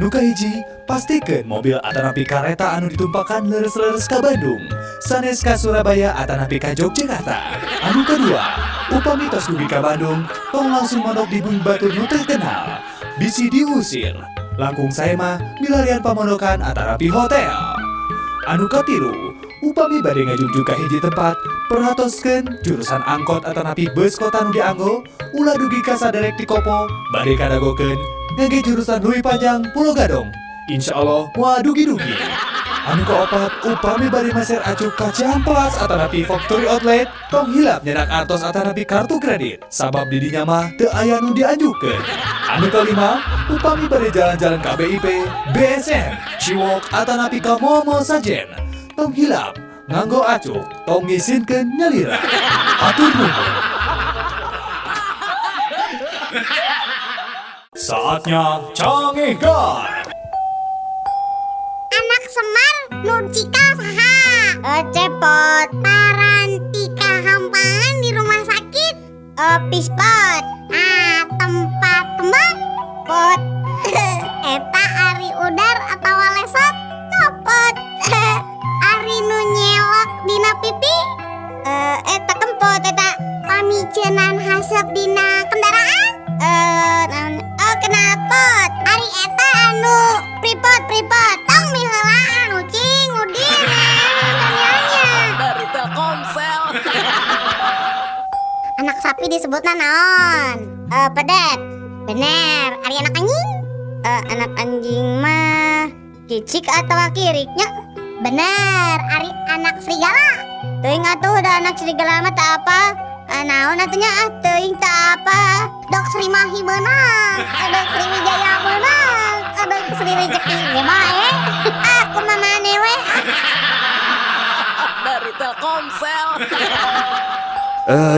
Nu kahiji, pastikeun mobil atanapi kareta anu ditumpakan leres-leres ka Bandung, sanes ka Surabaya atanapi ka Yogyakarta. Anu kedua, upami tos dugi ka Bandung, tong langsung mondok di bumi batur nu terkenal. Bisi diusir. Langkung sae mah milarian pamondokan atanapi hotel. Anu katilu, upami bade ngajugjug ka hiji tempat, perhatoskeun jurusan angkot atanapi bus kota nu dianggo, ulah dugi ka saderek di Kopo, bade kadagokeun ngangge jurusan Leuwi Panjang Pulo Gadung. Insyaallah moal dugi-dugi. Anu kaopat, upami bade meser acuk ka Cihampelas atanapi Factory Outlet, tong hilap nyenak artos atanapi kartu kredit, sabab di dinya mah teu aya nu dianjukeun. Anu kalima, upami bade jalan-jalan ka BIP, BSM, Ciwok atanapi ka mall-mall sajen, tong hilap nganggo acuk, tong ngisinkeun nyalira. Hatur nuhun. Saatnya Canggih Guard. Anak Nu cikal saha? Cepot. Parantika hampangan di rumah sakit. Pispot. Ah, tempat kembang. Pot. Eta ari udar atau lesot. Copot. Ari nu nyelok dina pipi. Eta kempot eta. Pamicenan hasep dina kendaraan. Oh knalpot. Ari eta anu pripot. Tong miheulaan ucing udin. Tanyanya. Dari Telkomsel. Anak sapi disebutna naon? Pedet. Bener. Ari anak anjing? Anak anjing mah kicik atau kiriknya? Bener. Ari anak serigala. Teuing atuh da anak serigala mah tak apa. Naon atunya ah teuing tak apa. Dok Sri Mahi meunang, dok Sri Wijaya meunang, dok Sri Rezeki ge bae. Aku mah maneh we. Dari Telkomsel.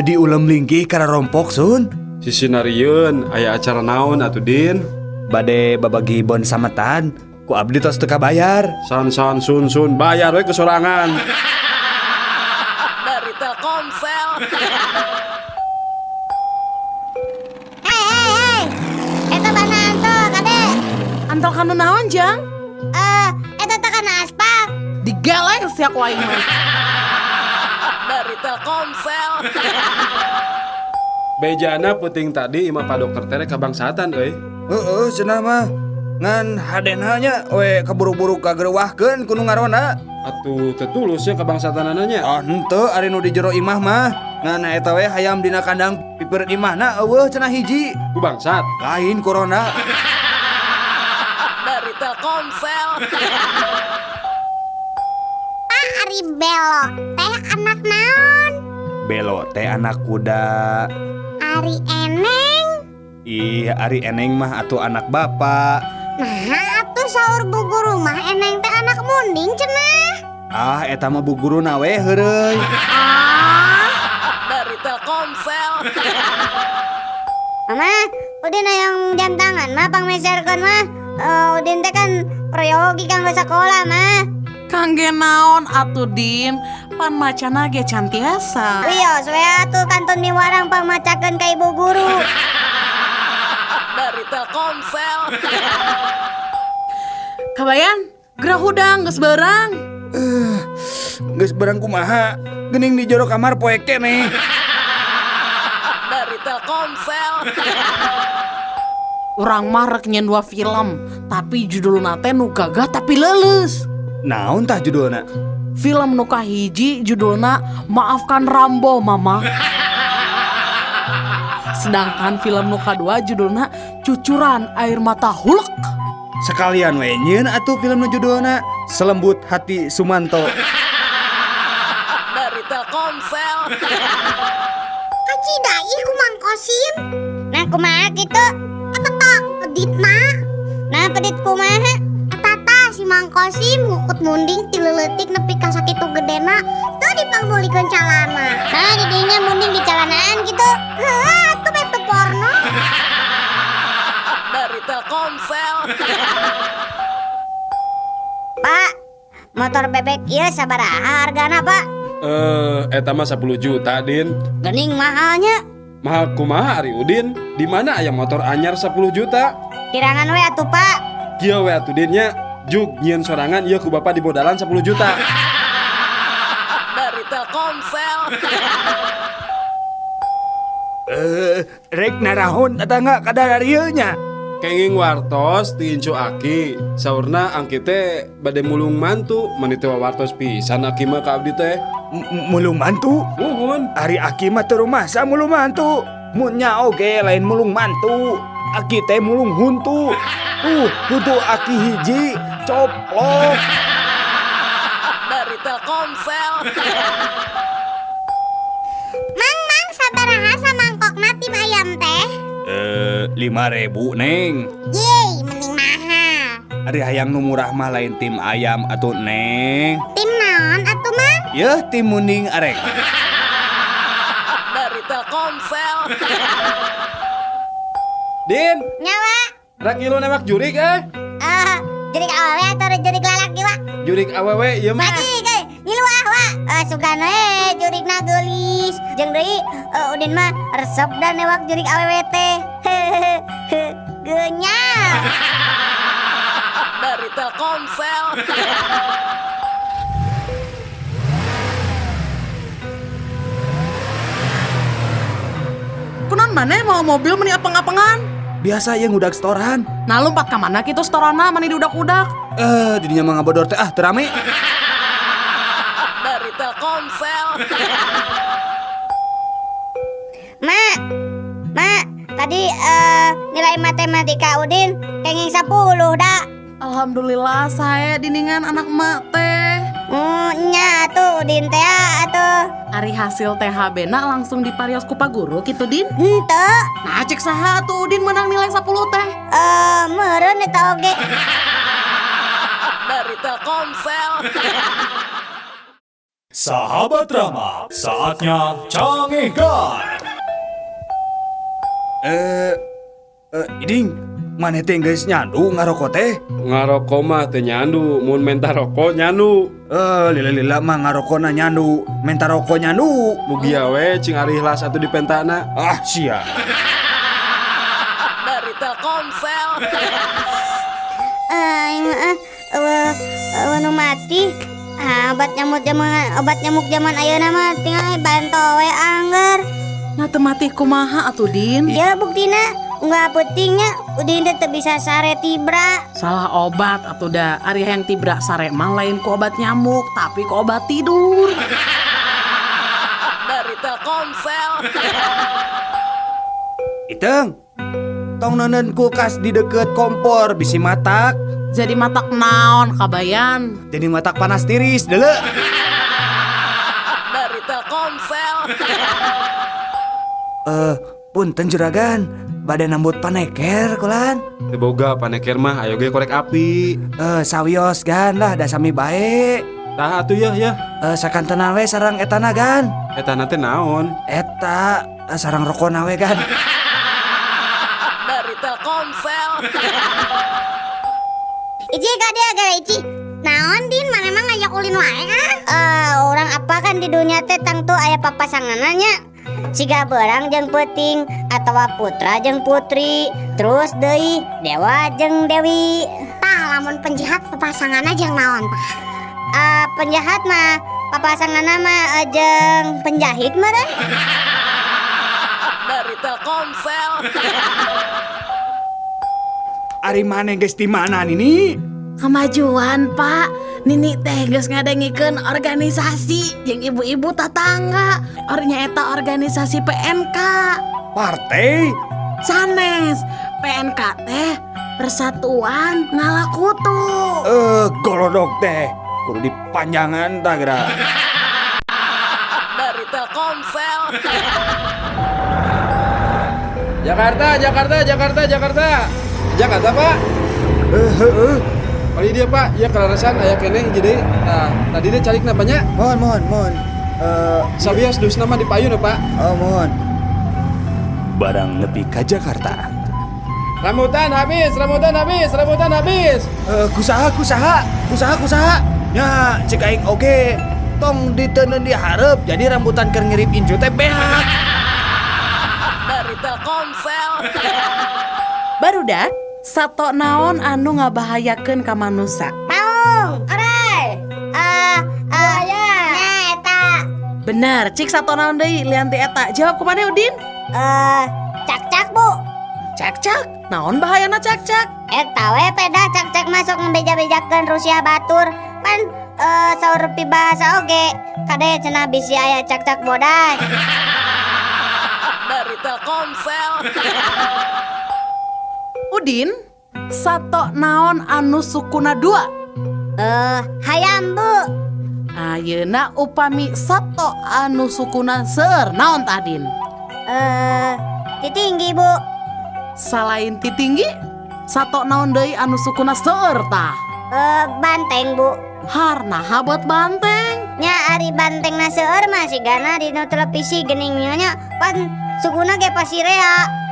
Di ulem linggih kana rompok sun. Sisi narieun aya acara naon atuh Din? Bade babagi bon sametan, ku abdi tos teu kabayar. San san sun sun bayar we kesorangan. Dari Telkomsel. Hei. Eta bana anto kade. Anto kanu naon jang? Eta teh kana aspal. Digeleng sia ku aing mah. Dari Telkomsel. Bejana peuting tadi imah Pak Dokter tere kabangsatan euy. Heeh, cenah mah. Ngan hadena nya we kaburu-buru kagerewahkeun ku nu ngaronda. Atuh teu tulus nya kabangsatanana nya. Ah henteu ari nu di jero imah mah. Ngan eta we hayam dina kandang pipireun imahna eueuh cenah hiji. Ku bangsat. Lain corona. Dari Telkomsel. Pak ari belo teh anak naon? Belo teh anak kuda. Ari eneng? Ih, ari eneng mah atuh anak bapak. Nah, atuh saur bu guru mah eneng teh anak munding cenah. Ah, eta mah bu guruna we heureuy. Ah. Dari Telkomsel. Mama, Udin hayang jam tangan mah pangmeserkeun mah. Udin teh kan prayogi kanggo sakola mah. Kangge naon atuh Din? Pan macana ge can tiasa. Wios we atuh kantun miwarang pangmacakeun ka ibu guru. Dari Telkomsel. Kabayan, gerah hudang geus beurang. Geus beurang kumaha? Geuning di jero kamar poek keneh. Dari Telkomsel. Urang mah rek nyen dua film, tapi judulna teh nu gagah tapi leuleus. Naon tah judulna? Film nu kahiji judulna Maafkan Rambo Mama. Sedangkan film nu kadua judulna Cucuran Air Mata Hulk. Sekalian we nyieun atuh film nu judulna Selembut Hati Sumanto. Dari Telkomsel. Kacida ih ku Mang Kosim. Nah kumaha kitu? Eta tak peditna. Nah pedit kumaha? Eta tah si Mang Kosim ngukut munding ti leuletik nepi ka sakitu gedena teu dipangmeulikeun calana. Nah di dinya munding di calanaan kitu. Heuh atuh bete porno. Dari Telkomsel. Pak, motor bebek ieu sabaraha hargana, Pak? Eta mah 10 juta, Din. Geuning mahalnya. Mahal kumaha ari Udin? Di mana aya motor anyar 10 juta? Kirangan we atuh, Pak. Kieu we atuh Din nya. Jug nyieun sorangan ieu ku bapak dibodalan 10 juta. Dari Telkomsel. Rek narahun tetangga kadar ieu nya. Kenging wartos ti incu aki. Saurna angki teh bade mulung mantu, mani teh wartos pisan aki mah ka abdi teh. Mulung mantu? Muhun. Ari aki mah teu rumasa mulung mantu. Mun nya oge lain mulung mantu. Aki teh mulung huntu. Huntu aki hiji coplok. Dari Telkomsel. Mang, mang sabaraha samangkokna tim ayam teh? 5.000 neng. Yeay, mending mahal. Ari hayang nu murah mah lain tim ayam atuh neng. Tim naon atuh mang? Yeuh tim munding arek. Dari Telkomsel. Din. Nyawa. Rek ngilu nembak jurik eh. Jurik awewe atau jurik lalaki, Wak? Jurik awewe ieu mah. Mati ge, ngilu ah, Wak. Sugan we jurikna geulis. Jeung deui Udin mah resep dan newak jurik awewe teh. Genyal. Dari Telkomsel. Kunaon maneh mau mobil meni apeng-apengan? Biasa ya ngudak setoran. Nah lompat ka mana kitu setorana mani diudak-udak? Jadinya mah ngabodor teh ah teu rame. Dari Telkomsel. Mak, Mak, tadi nilai matematika Udin kenging 10 dah. Alhamdulillah saya diningan anak emak teh. Nya atuh Udin teh atuh. Ari hasil THB na langsung diparios ku Pak Guru kitu Din? Henteu. Nah cek saha atuh Udin menang nilai 10 teh? Meureun eta oge. Dari Telkomsel. Sahabat Rama, saatnya Cangegan. Iding, maneh teh geus nyandu ngaroko teh? Ngaroko mah teu nyandu, mun menta roko nyandu. Lila-lila mah ngarokona nyandu, menta roko nyandu. Mugia we cing ari ikhlas atuh dipentana. Ah, sia. Dari Telkomsel. Eueuh nu mati. Ah, obat nyamuk zaman ayeuna mah tinggal banto we angger. Nah teu mati kumaha atuh Din? Ya buktina nggak pentingnya Udin teh teu bisa sare tibra. Salah obat atuh da. Ari hayang tibra sare mah lain ku obat nyamuk tapi ku obat tidur. Dari Telkomsel. Iteng, tong neuneun kulkas di deket kompor bisi matak. Jadi matak naon kabayan? Jadi matak panas tiris deuleu. Dari Telkomsel. Punten juragan, bade nambut paneker kulan. Teu boga paneker mah ayo ge korek api. Sawios gan lah da sami bae. Tah atuh yeuh yeuh. Sakantena we sareng etana gan. Etana teh naon? Eta sareng rokona we gan. Dari Telkomsel. Ici ka dia gara Ici. Naon Din, maneh mah ngajak ulin wae ah? Orang apa kan di dunia teh tangtu aya papasanganna nya. Siga beurang jeung peuting atawa putra jeung putri, terus deui dewa jeung dewi. Tah lamun penjahat papasanganna jeung naon tah? Penjahat mah papasanganna mah jeung penjahit meureun. Dari Telkomsel. Ari maneh geus di mana Nini? Kemajuan Pak, Nini teh geus ngadengikeun organisasi jeung ibu-ibu tatangga. Ornya eta organisasi PNK. Partai? Sanes, PNK teh Persatuan Ngalakutu. Golodok teh kudu dipanjangan tah geura. Dari Telkomsel. Jakarta, Jakarta, Jakarta, Jakarta. Jakarta, Pak. Kali dia Pak, ya kelarasan aya keneh hiji deui. Nah, tadi dia calik napanya? Mohon. Sabios dusna mah di payun Pak. Oh, mohon. Barang nepi ka Jakarta. Rambutan habis, rambutan habis, rambutan habis. Kusaha. Nya, cek aing oge. Tong diteundeun di hareup, jadi rambutan keur ngirip incu teh beak. Dari Telkomsel. Barudak, sato naon anu ngabahayakeun ka manusa? Maung, orai. Ya. Nah, eta. Bener, cik sato naon deui lian ti eta. Jawab kumaha Udin? Cak-cak, Bu. Cak-cak? Naon bahayana cak-cak? Eta we peda cak-cak masuk ngebeja-bejakeun Rusia batur. Pan saur pibahasa oge. Kade cenah bisi aya cak-cak bodas. Dari Telkomsel. Udin, sato naon anu sukuna dua? Hayam, Bu. Ayeuna upami sato anu sukuna seueur naon tah, Din? Titinggi, Bu. Salain titinggi, sato naon deui anu sukuna seueur tah? Banteng, Bu. Harnaha buat banteng? Nya ari banteng na seueur mah sigana di nu televisi geuning nya pan sukuna ge pasti rea.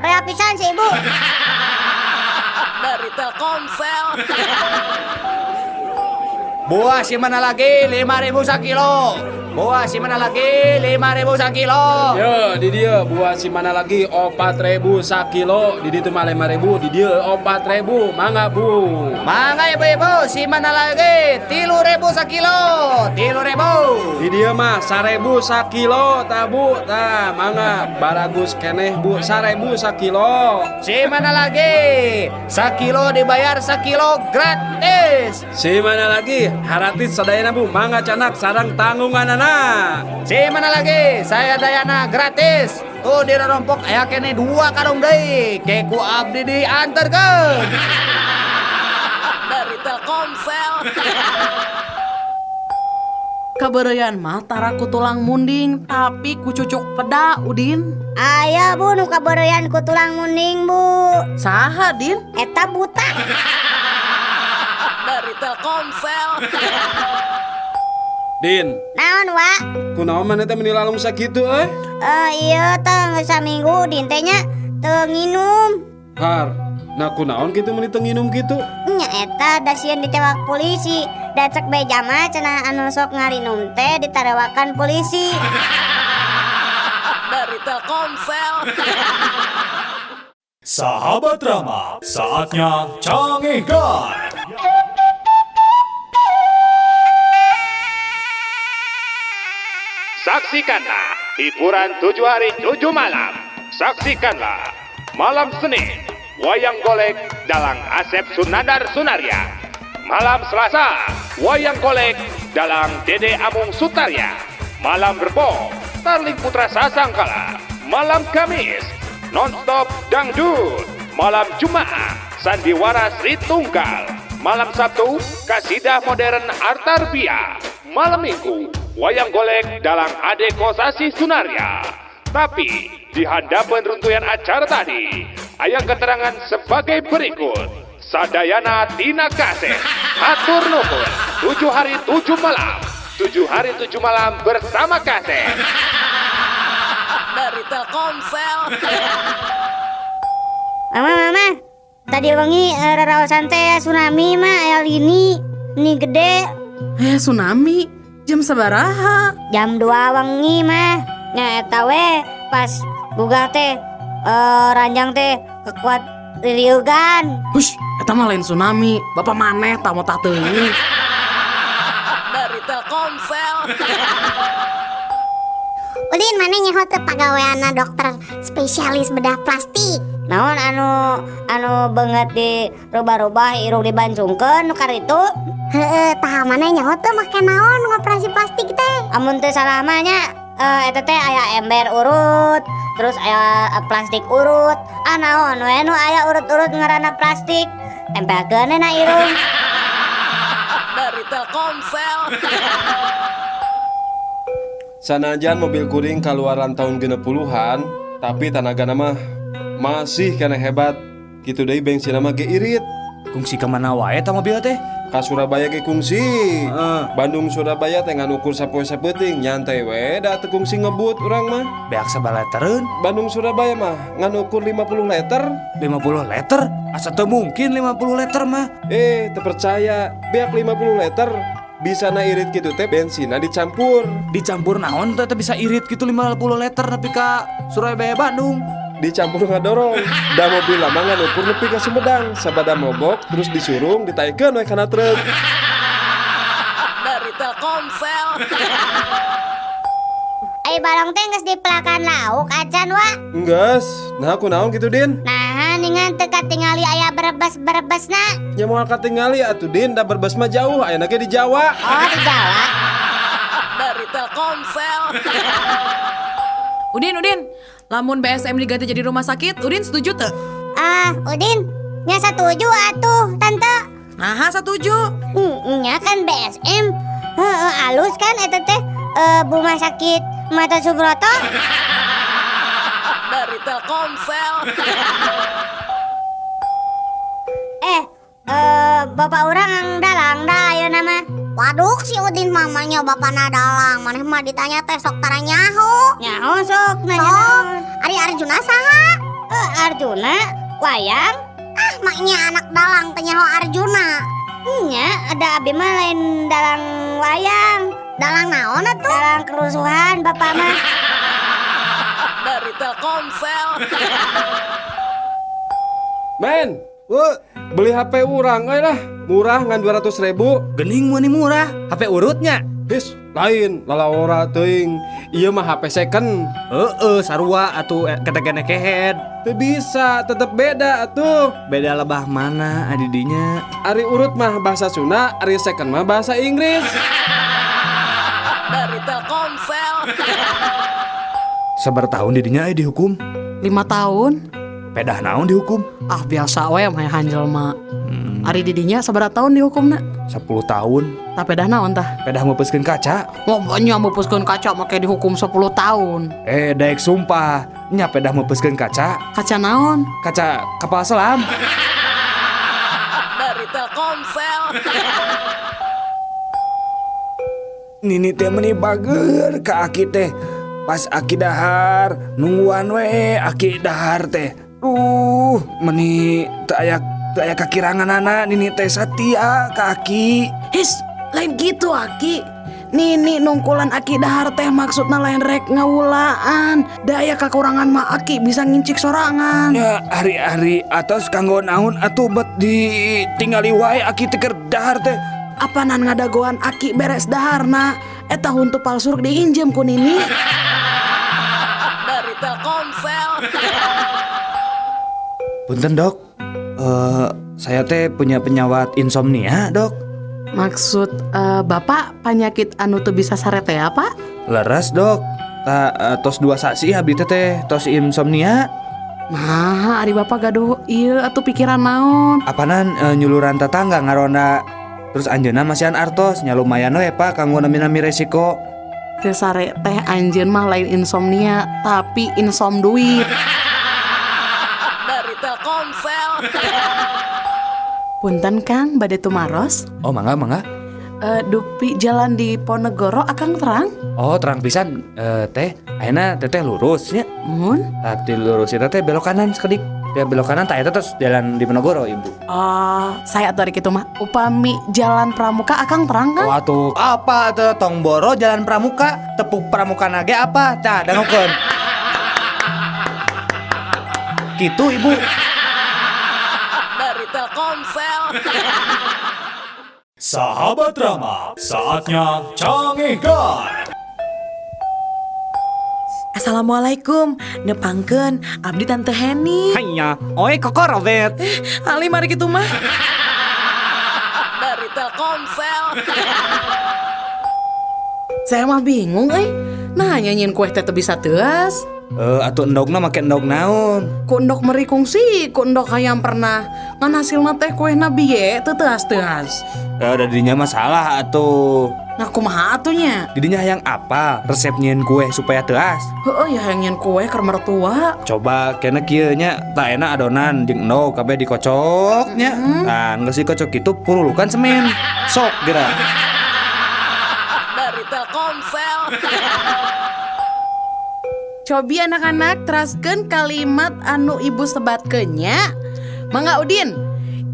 Rea pisan sih, Ibu. Dari Telkomsel. Buah si mana lagi 5.000 sakilo. Buah si mana lagi 5.000 sakilo. Yo, di dia buah si mana lagi 4.000 sakilo, di ditu mah 5.000, di dia 4.000, mangga Bu. Mangga ibu-ibu, si mana lagi 3.000 sakilo, 3.000. Di dia mah 1.000 sakilo, ta Bu, ta mangga baragus keneh Bu, 1.000 sakilo. Si mana lagi? Sakilo dibayar sakilo gratis. Si mana lagi? Haratis sadayana Bu, mangga canak sarang tanggunganana. Si mana lagi? Saya Dayana gratis. Tuh di rompok aya kene 2 karung deui. Ke ku abdi diantarkeun. Dari Telkomsel. Kabeureuyan mah tara ku tulang munding tapi ku cucuk peda Udin. Aya Bu nu kabeureuyan ku tulang munding Bu. Saha Din? Eta buta. Dari Telkomsel. Din. Naon wa? Kunaon maneh teh meni lalung sakitu euy? Ieu teh geus saminggu Din teh nya teu nginum. Har, nah kunaon kitu meni teu nginum kitu? Nya eta da sieun ditewak polisi. Da cek beja mah cenah anu sok ngarinum teh ditarewakan polisi. Dari Telkomsel. Sahabat Rama, saatnya Cangehgar. Saksikanlah hiburan 7 hari 7 malam. Saksikanlah malam Senin Wayang Golek Dalang Asep Sunandar Sunarya. Malam Selasa Wayang Golek Dalang Dede Amung Sutarya. Malam Rebo Tarling Putra Sasangkala. Malam Kamis Nonstop Dangdut. Malam Jumat Sandiwara Sri Tunggal. Malam Sabtu Kasidah Modern Artarbia. Malam Minggu Wayang Golek Dalang Ade Kosasi Sunarya. Tapi di hadapan runtuyan acara tadi, ayang keterangan sebagai berikut. Sadayana Tina Kaset, hatur nuhun, 7 hari 7 malam, 7 hari 7 malam bersama Kaset. Dari Telkomsel. Mama, mama, tadi wengi raraosan teh tsunami mah aya lini, ini gede. Tsunami? Jam sabaraha? Jam 2 wengi mah. Nya eta we pas gugah teh ranjang teh kekuat ririugan. Hush, eta mah lain tsunami. Bapak maneh tah motah teuing. Dari Telkomsel. Udin maneh nyaho teu pagaweanna dokter spesialis bedah plastik. Naon anu beungeut di rubah-rubah irung dibancungkeun nu karitu? Heeh, tah maneh nyaho teu make naon ngoperasi plastik teh? Amun teu salah mah nya eta teh aya ember urut, terus aya plastik urut. Ah naon we nu aya urut-urut ngaranna plastik. Tempelkeun na irung. Dari Telkomsel. Sanajan mobil kuring kaluaran tahun 60-an, tapi tanagana mah masih kena hebat. Kitu deui bensin mah ge irit. Kungsi ka mana wae eta mobil teh? Ka Surabaya ge kungsi. Bandung Surabaya teh ngan ukur sapoe sapeuting, nyantai we da teu kungsi ngebut urang mah. Beak sabaraha litereun? Bandung Surabaya mah ngan ukur 50 liter. 50 liter? Asa teu mungkin 50 liter mah. Teu percaya, beak 50 liter. Bisa na irit gitu teh bensinna dicampur. Dicampur naon teh bisa irit gitu 50 liter tapi ka Surabaya Bandung. Dicampur ngadorong. Da mobil lama ngan ukur nepi ka Sumedang, sabada mogok terus disurung ditaikeun we kana truk. Dari Telkomsel. Ai barang teh geus dipelakan lauk acan wa. Enggeus, nah kunaon kitu Din? Nah, ningan teu katingali aya berebes-berebesna. Nya moal katingali atuh Din, da berebes mah jauh, ayeuna ge di Jawa. Oh, di Jawa. Dari Telkomsel. Udin, lamun BSM diganti jadi rumah sakit, Udin setuju teu? Ah, Udin, nya setuju atuh, Tante. Nah, setuju. Nya kan BSM. Heeh, alus kan eta teh rumah sakit Mata Subroto. Dari Telkomsel. Bapak orang dalang dah ayeuna mah. Waduh si Udin mamanya bapana dalang. Maneh mah ditanya teh sok tara nyaho. Nyaho sok nanya. Sok. Ari Arjuna saha? Arjuna wayang Ah, maknya anak dalang teu nyaho Arjuna. Nya, ada abi mah lain dalang wayang. Dalang naon atuh? Dalang kerusuhan bapak mah. Dari Telkomsel. Men, beli HP urang euy lah. Murah ngan 200.000. Gening mah murah, HP urutnya. His, lain lalawora teuing. Ieu mah HP second. Heeh, sarua atuh ketegene kehead. Teu bisa, tetep beda atuh. Beda lebah mana adidinya? Ari urut mah bahasa Sunda, ari second mah bahasa Inggris. Dari Telkomsel. Sabar tahun didinya dihukum? 5 tahun. Pedah naon dihukum? Ah biasa we mah hanjel mah. Ari didinya sabaraha tahun dihukumna? 10 tahun. Tah pedah naon tah? Pedah meupeuskeun kaca. Wah, nya meupeuskeun kaca make dihukum 10 tahun. Daek sumpah, nya pedah meupeuskeun kaca. Kaca naon? Kaca kapal selam. Dari Telkomsel. Nini teh meni bager ka aki teh. Pas aki dahar, nungguan we aki dahar teh. Meni teu aya kakiranganana nini teh satia ka aki. His, lain gitu aki. Nini nungkulan aki dahar teh maksudna lain rek ngawulaan. Da aya kakurangan mah aki bisa ngincik sorangan. Ya ari-ari atos kanggo naon atuh bet ditinggali wae aki teh keur dahar teh. Apanan ngadagoan aki beres daharna eta huntu palsu rek diinjem ku Nini. Dari Telkomsel. Punten dok, saya teh punya penyawat insomnia dok. Maksud bapak penyakit anu teu bisa saretea pak? Leres dok, tos 2 sasi abdi teh tos insomnia. Nah, ari bapak gaduh ieu atuh pikiran naon? Apanan nyuluran tetangga ngaronda. Terus anjeunna masihan artos nya lumayan we pak kanggo nami-nami resiko. Teu sare teh anjeun mah lain insomnia tapi insom duit. Dari Telkomsel. Punten Kang, bade tumaros? Oh mangga mangga. Dupi jalan di Ponegoro akang terang? Oh terang pisan teh, ayeuna teteh lurus nya. Mun? Tadi lurus eta teh belok kanan sekedik. Ya belok kanan tak eta terus jalan di Ponegoro ibu. Oh, saya atuh ari kitu mah. Upami jalan Pramuka akang terang kan? Wah tuh apa tuh tong boro jalan Pramuka, tepuk Pramuka nage apa? Tah dangukeun. Kitu ibu. Dari Telkomsel. Sahabat Rama, saatnya Cangehgar. Assalamualaikum, nepangkeun abdi Tante Heni. Hanya, oi koko Robert. Ali mari kitu mah. Dari Telkomsel. Saya mah bingung euy. Nah, nyanyiin kue teh teu bisa teuas. Atuh endogna make endog naon? Ku endog meri kungsi, ku endog hayam pernah. Ngan hasilna teh kuehna bieu teu teuas-teuas. Da dinya masalah atuh. Nah kumaha atuh nya? Didinya hayang apa resep nyieun kue supaya teuas? Heueuh ya hayang nyieun kue keur mertua. Coba kena kieu nya, tah enak adonan jeung endog kabeh dikocok nya. Nah, geus dikocok kitu purulukan semen. Sok geura. Dari Telkomsel. Cobi anak-anak teraskeun kalimat anu ibu sebatkeun nya. Mangga Udin.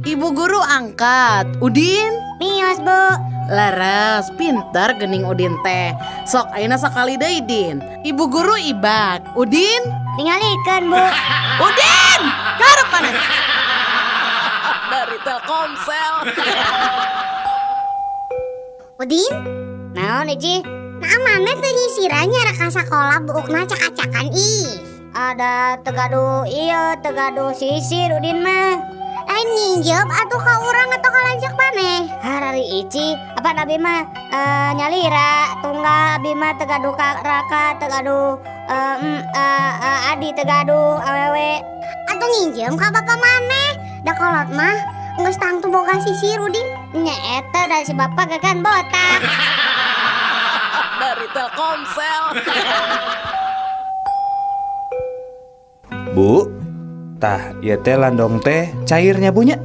Ibu guru angkat. Udin? Mios, Bu. Laras, pintar gening Udin teh. Sok ayeuna sakali deui Din. Ibu guru ibak. Udin? Ningalikeun, Bu. Udin! Karep mana? Dari Telkomsel. Udin? Naon, Iji? Nah, mame teu nyisirannya rek ka sakola buukna cak-cakan ih. Ada tegaduh ieu, tegaduh sisir Udin mah. Lain nginjep atuh ka urang atau ka lanceuk maneh. Harari Ici, apa abi mah nyalira tunggal abi mah tegaduh ka Raka, tegaduh adi tegaduh awewe. Atuh nginjem ka bapak maneh. Da kolot mah geus tangtu boga sisir Udin. Nya eta da si bapak gagan botak. Dari Telkomsel. Bu, tah ieu teh landong teh cairnya punya.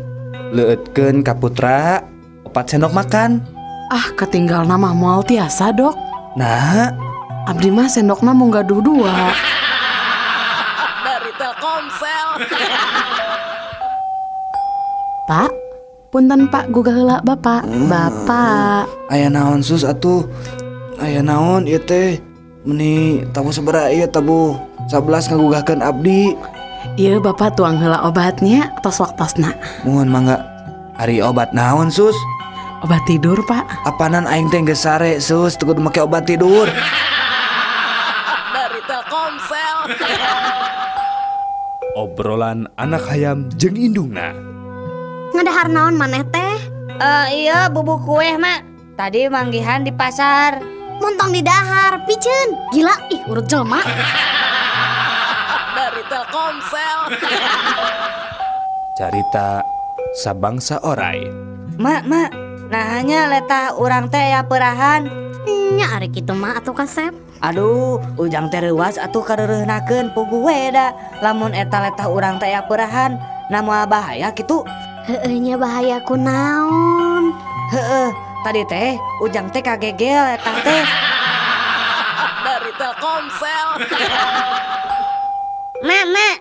Leueutkeun ka putra 4 sendok makan. Ah, ketinggal nama moal tiasa, Dok. Nah, abdi mah sendokna mung gaduh 2. Dari Telkomsel. Pak, punten Pak gugah heula Bapak. Bapak. Aya naon sus atuh? Aya naon ieu teh? Meni tabuh sabaraha ieu tabuh 11 ngagugahkeun abdi. Ieu Bapak tuang heula obatnya tos waktosna. Muhun mangga. Ari obat naon sus? Obat tidur, Pak. Apanan aing teh geus sare sus, teu kudu make obat tidur. Dari Telkomsel. Obrolan anak hayam jeung indungna. Ngadahar naon maneh teh? Iya bubuk kue mak. Tadi manggihan di pasar. Montong di dahar, piceun. Gila, ih urut jelema. Dari Telkomsel. Carita sabangsa orai. Mak, mak, nahanya letah urang teh aya peurahan. Nya ari kitu mah atuh kasep. Aduh, ujang teh reuas atuh kareureunahkeun puguh we da. Lamun eta letah urang teh aya peurahan, na moal bahaya kitu. Heueuh nya bahaya kunaon? Heueuh, tadi teh ujang teh kagegel letah teh. Dari Telkomsel. Mak, mak.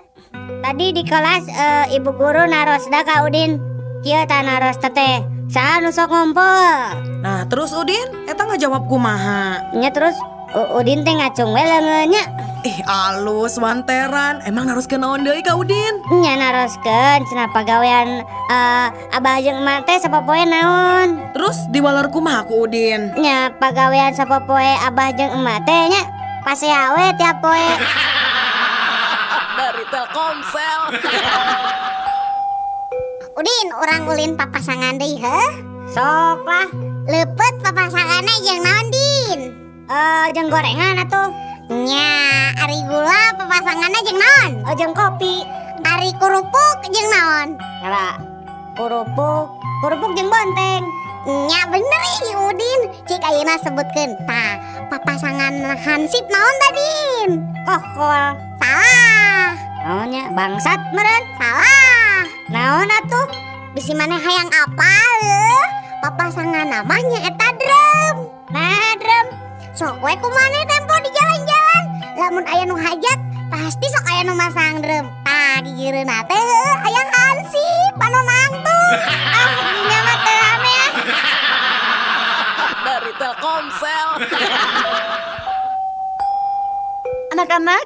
Tadi di kelas ibu guru narosna ka Udin. Kieu tah naros teh. Saha nu sok ngompol? Nah, terus Udin, eta ngajawab kumaha? Nya terus Udin teh ngacung we leungeun nya. Ih, alus wanteran. Emang naroskeun naon deui ka Udin? Nya naroskeun cenah pagawean abah jeung emak teh sapopoe naon. Terus diwaler kumaha ku Udin? Nya pagawean sapopoe abah jeung emak teh nya pasea we tiap poe. Dari Telkomsel. Udin, urang ulin papasangan deui heuh? Sok lah. Leupeut papasanganna jeung naon, Din? Jeung gorengan atuh. Nya, ari gula papasanganna jeung naon? Jeung kopi. Ari kerupuk jeung naon? Kala kerupuk jeung bonteng. Nya bener ih Udin. Cik ayeuna sebutkeun. Tah, papasangan hansip naon tadin? Kokol. Salah. Naonnya bangsat meureun? Salah. Naon atuh? Bisi maneh hayang apa leuh? Papasangan namanya eta drum. Nah, drum. Sok we ku maneh tempo di jalan-jalan. Lamun aya nu hajat, pasti sok aya nu masang drum. Tah, gigireunna teh heuh aya hansip anu nangtung. Ah, dinya mah teu rame ah. Dari Telkomsel. Anak-anak,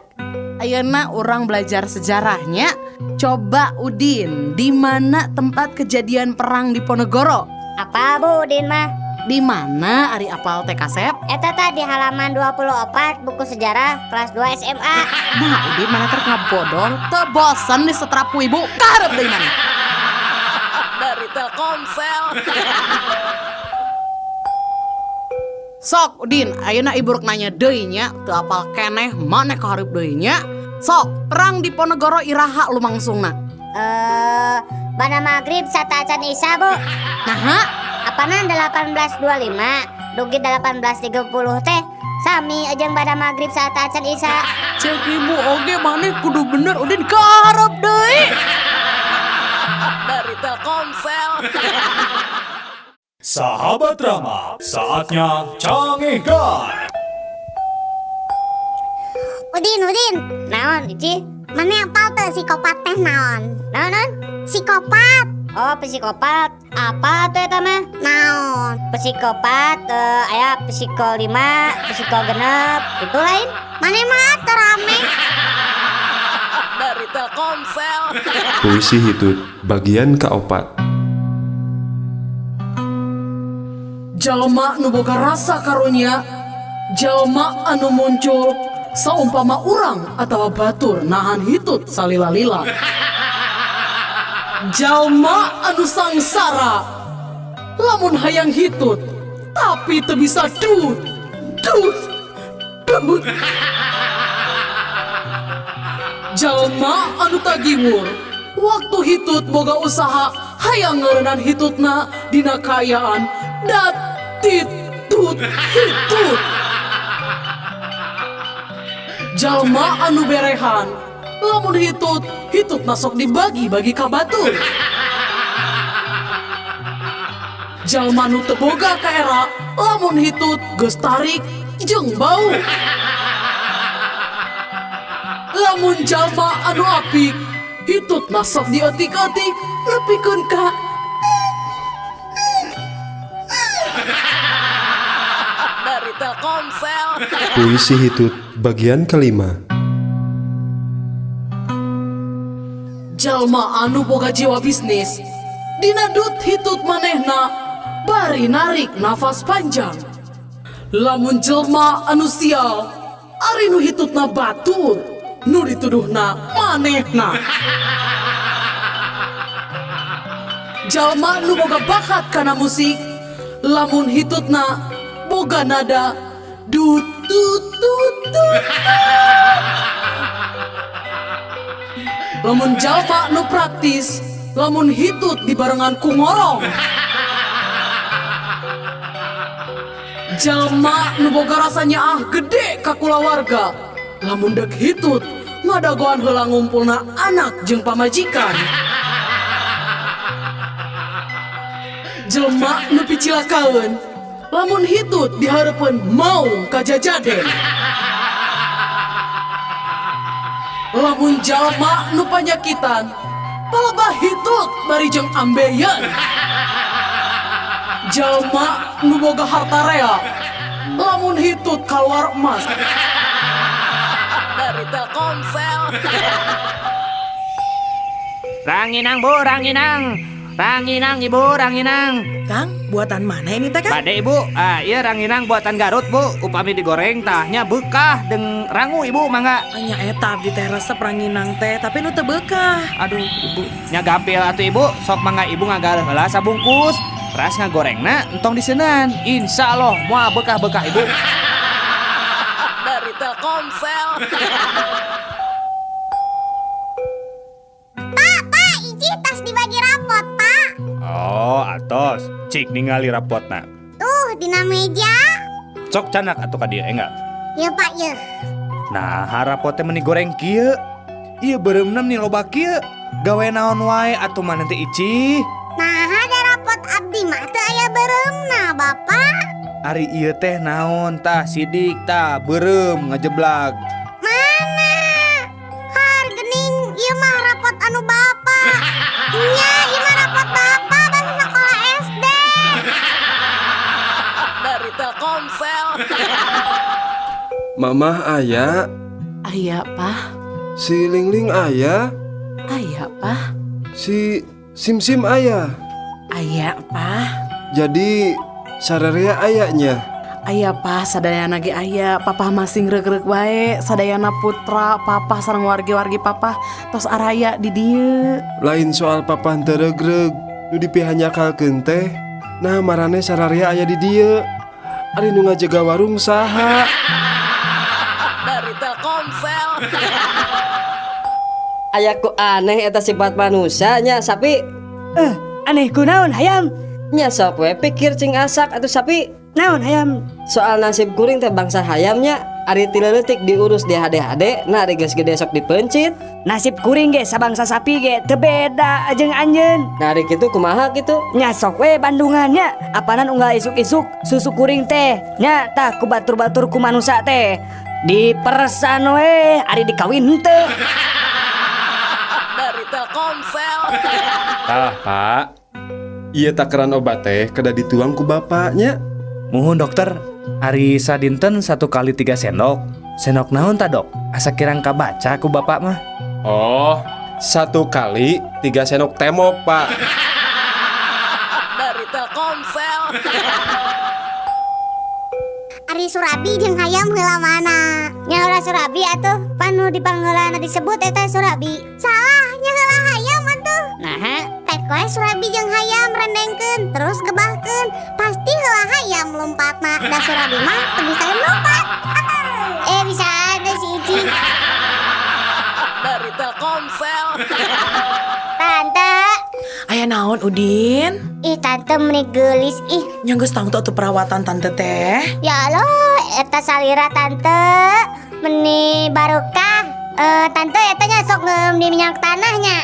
ayeuna urang belajar sejarahnya. Coba Udin, di mana tempat kejadian perang Diponegoro? Apa Bu Udin mah? Di mana ari apal teh kasep? Eta tadi halaman 24 buku sejarah kelas 2 SMA. Nah, Udin mana keur ngabodor, teu bosen disetrap ku ibu. Kaharep deui mana? Dari Telkomsel. Sok Udin, ayeuna ibu rek nanya deui nya, teu apal keneh maneh kaharep deui nya. Sok, perang Diponegoro iraha lumangsungna? Bana maghrib sateuacan Isya, Bu. Naha? Apanan 1825 dugi 1830 teh sami jeung bada maghrib sateuacan Isya. Cek ibu oge maneh kudu bener Udin kaharep deui. Dari Telkomsel. Sahabat Rama, saatnya canggihkan. Udin, Udin. Naon, Ici? Maneh apal teu psikopat teh naon? Naon, naon? Psikopat. Oh, psikopat. Apa tuh eta mah? Naon? Psikopat aya psiko 5, psiko 6, itu lain. Maneh mah teu rame. Dari Telkomsel. Puisi hitut bagian kaopat. Jalma nu boga rasa karunya, jalma anu muncul saumpama urang atawa batur nahan hitut salila-lila. Jalma anu sangsara lamun hayang hitut tapi teu bisa dut dut dut. Jalma anu tagiwur waktu hitut boga usaha hayang ngeureunnan hitutna dina kaayaan dat titut hitut. Jalma anu berehan lamun hitut, hitut nasok dibagi-bagi ka batur. Jalma nu teu boga kaera lamun hitut geus tarik jeung bau. Lamun jalma anu apik hitut nasok dietik-etik nepikeun ka Telkomsel. Puisi Hitut bagian kelima. Jalma anu boga jiwa bisnis dina dut hitut manehna bari narik nafas panjang. Lamun jelma anu sial ari nu hitutna batur nu dituduhna manehna. Jalma nu boga bakat kana musik lamun hitutna boga nada dut tut tut tut. Lamun jalma nu praktis lamun hitut dibarengan ku ngorong. Jalma nu boga rasanya ah gede ka kulawarga lamun dek hitut ngadagoan heula ngumpulna anak jeung pamajikan. Jelma nu picilakaeun lamun hitut dihareupeun maung kajajaden. Lamun jalma nu panyakitan palebah hitut bari jeung ambeien. Jalma nu boga harta rea lamun hitut kaluar emas. Dari Telkomsel. Ranginang Bu, ranginang. Ranginang Ibu, ranginang. Kang, buatan mana ini teh, Kang? Bade Ibu, iya ranginang buatan Garut Bu. Upami digoreng tahnya bekah deng rangu Ibu mangga. Nya eta abdi teh resep ranginang teh, tapi nu teu bekah. Aduh, Ibu, nya gampil atuh Ibu, sok mangga Ibu ngagaleuh heula sabungkus. Ras ngagorengna entong diseunan. Insya Allah moal bekah-bekah Ibu. Dari Telkomsel. Pak, Pak, Iji tas dibagi rapot, Pak. Oh, atos. Cik ningali rapotna. Tuh, dina meja. Cok canak atuh ka dieu enggak? Ya, Pak, ya. Nah, rapotnya meni goreng kieu. Ieu beureumna meni loba kieu. Gawe naon wae atuh maneh teh Ici? Nah, ada rapot abdi mah teu aya beureumna, Bapak. Ari ieu teh naon tah sidik tah beureum ngajeblag. Mana? Har gening ieu mah rapot anu Bapak. Nya, ieu mah rapot Bapak basa sekolah SD. Dari Telkomsel. Mamah aya, Aya, Pak. si Lingling aya, Aya, Pak. si Simsim aya. Aya, Pak. Jadi sararea ayanya. Aya, Pak, sadayana ge aya. Papa masing reuk-reuk wae, sadayana putra, papa sareng wargi-wargi papa tos araya di dieu. Lain soal papa henteu regreg, nu dipihanyakalkeun teh. Nah, marane sararea aya di dieu. Ari nu ngajaga warung saha? Dari Telkomsel. Ayaku aneh eta sifat manusianya sapi. Aneh kunaon hayam? Nya sok we pikir cing asak atuh sapi. Naon hayam? Soal nasib kuring teh bangsa hayamnya ari ti leutik diurus di HD-HD, nah ari geus gede sok dipencit. Nasib kuring ge sabangsa sapi ge teu beda jeung anjeun. Nah ari kitu kumaha kitu? Nya sok we bandungannya, apanan unggal isuk-isuk susu kuring teh nya tah ku batur-batur ku manusa teh. Diperesan we ari dikawin henteu. Dari Telkomsel. Tah, Pak. Ieu takaran obat teh kedah dituang ku bapaknya. Muhun dokter, ari sadinten 1 kali 3 sendok. Sendok naon ta dok? Asa kirang kabaca ku bapak mah. Oh, 1 kali 3 sendok temok, Pak. Dari Telkomsel. Ari Surabi jeung hayam heula mana? Nya heula Surabi atuh, pan nu dipangheulana disebut eta Surabi. Salah, nya heula hayam atuh. Naha, pek we Surabi jeung hayam rendengkeun terus gebahkeun. Pasti heula hayam lompatna, da Surabi mah teu bisa lompat. Bisa ada si Ici. Dari Telkomsel. Tante. Aya naon Udin? Ih tante meni geulis ih. Nya geus tangtu atuh perawatan tante teh. Ya Allah, eta salira tante meni barokah. Tante eta nya sok ngeum di minyak tanahnya.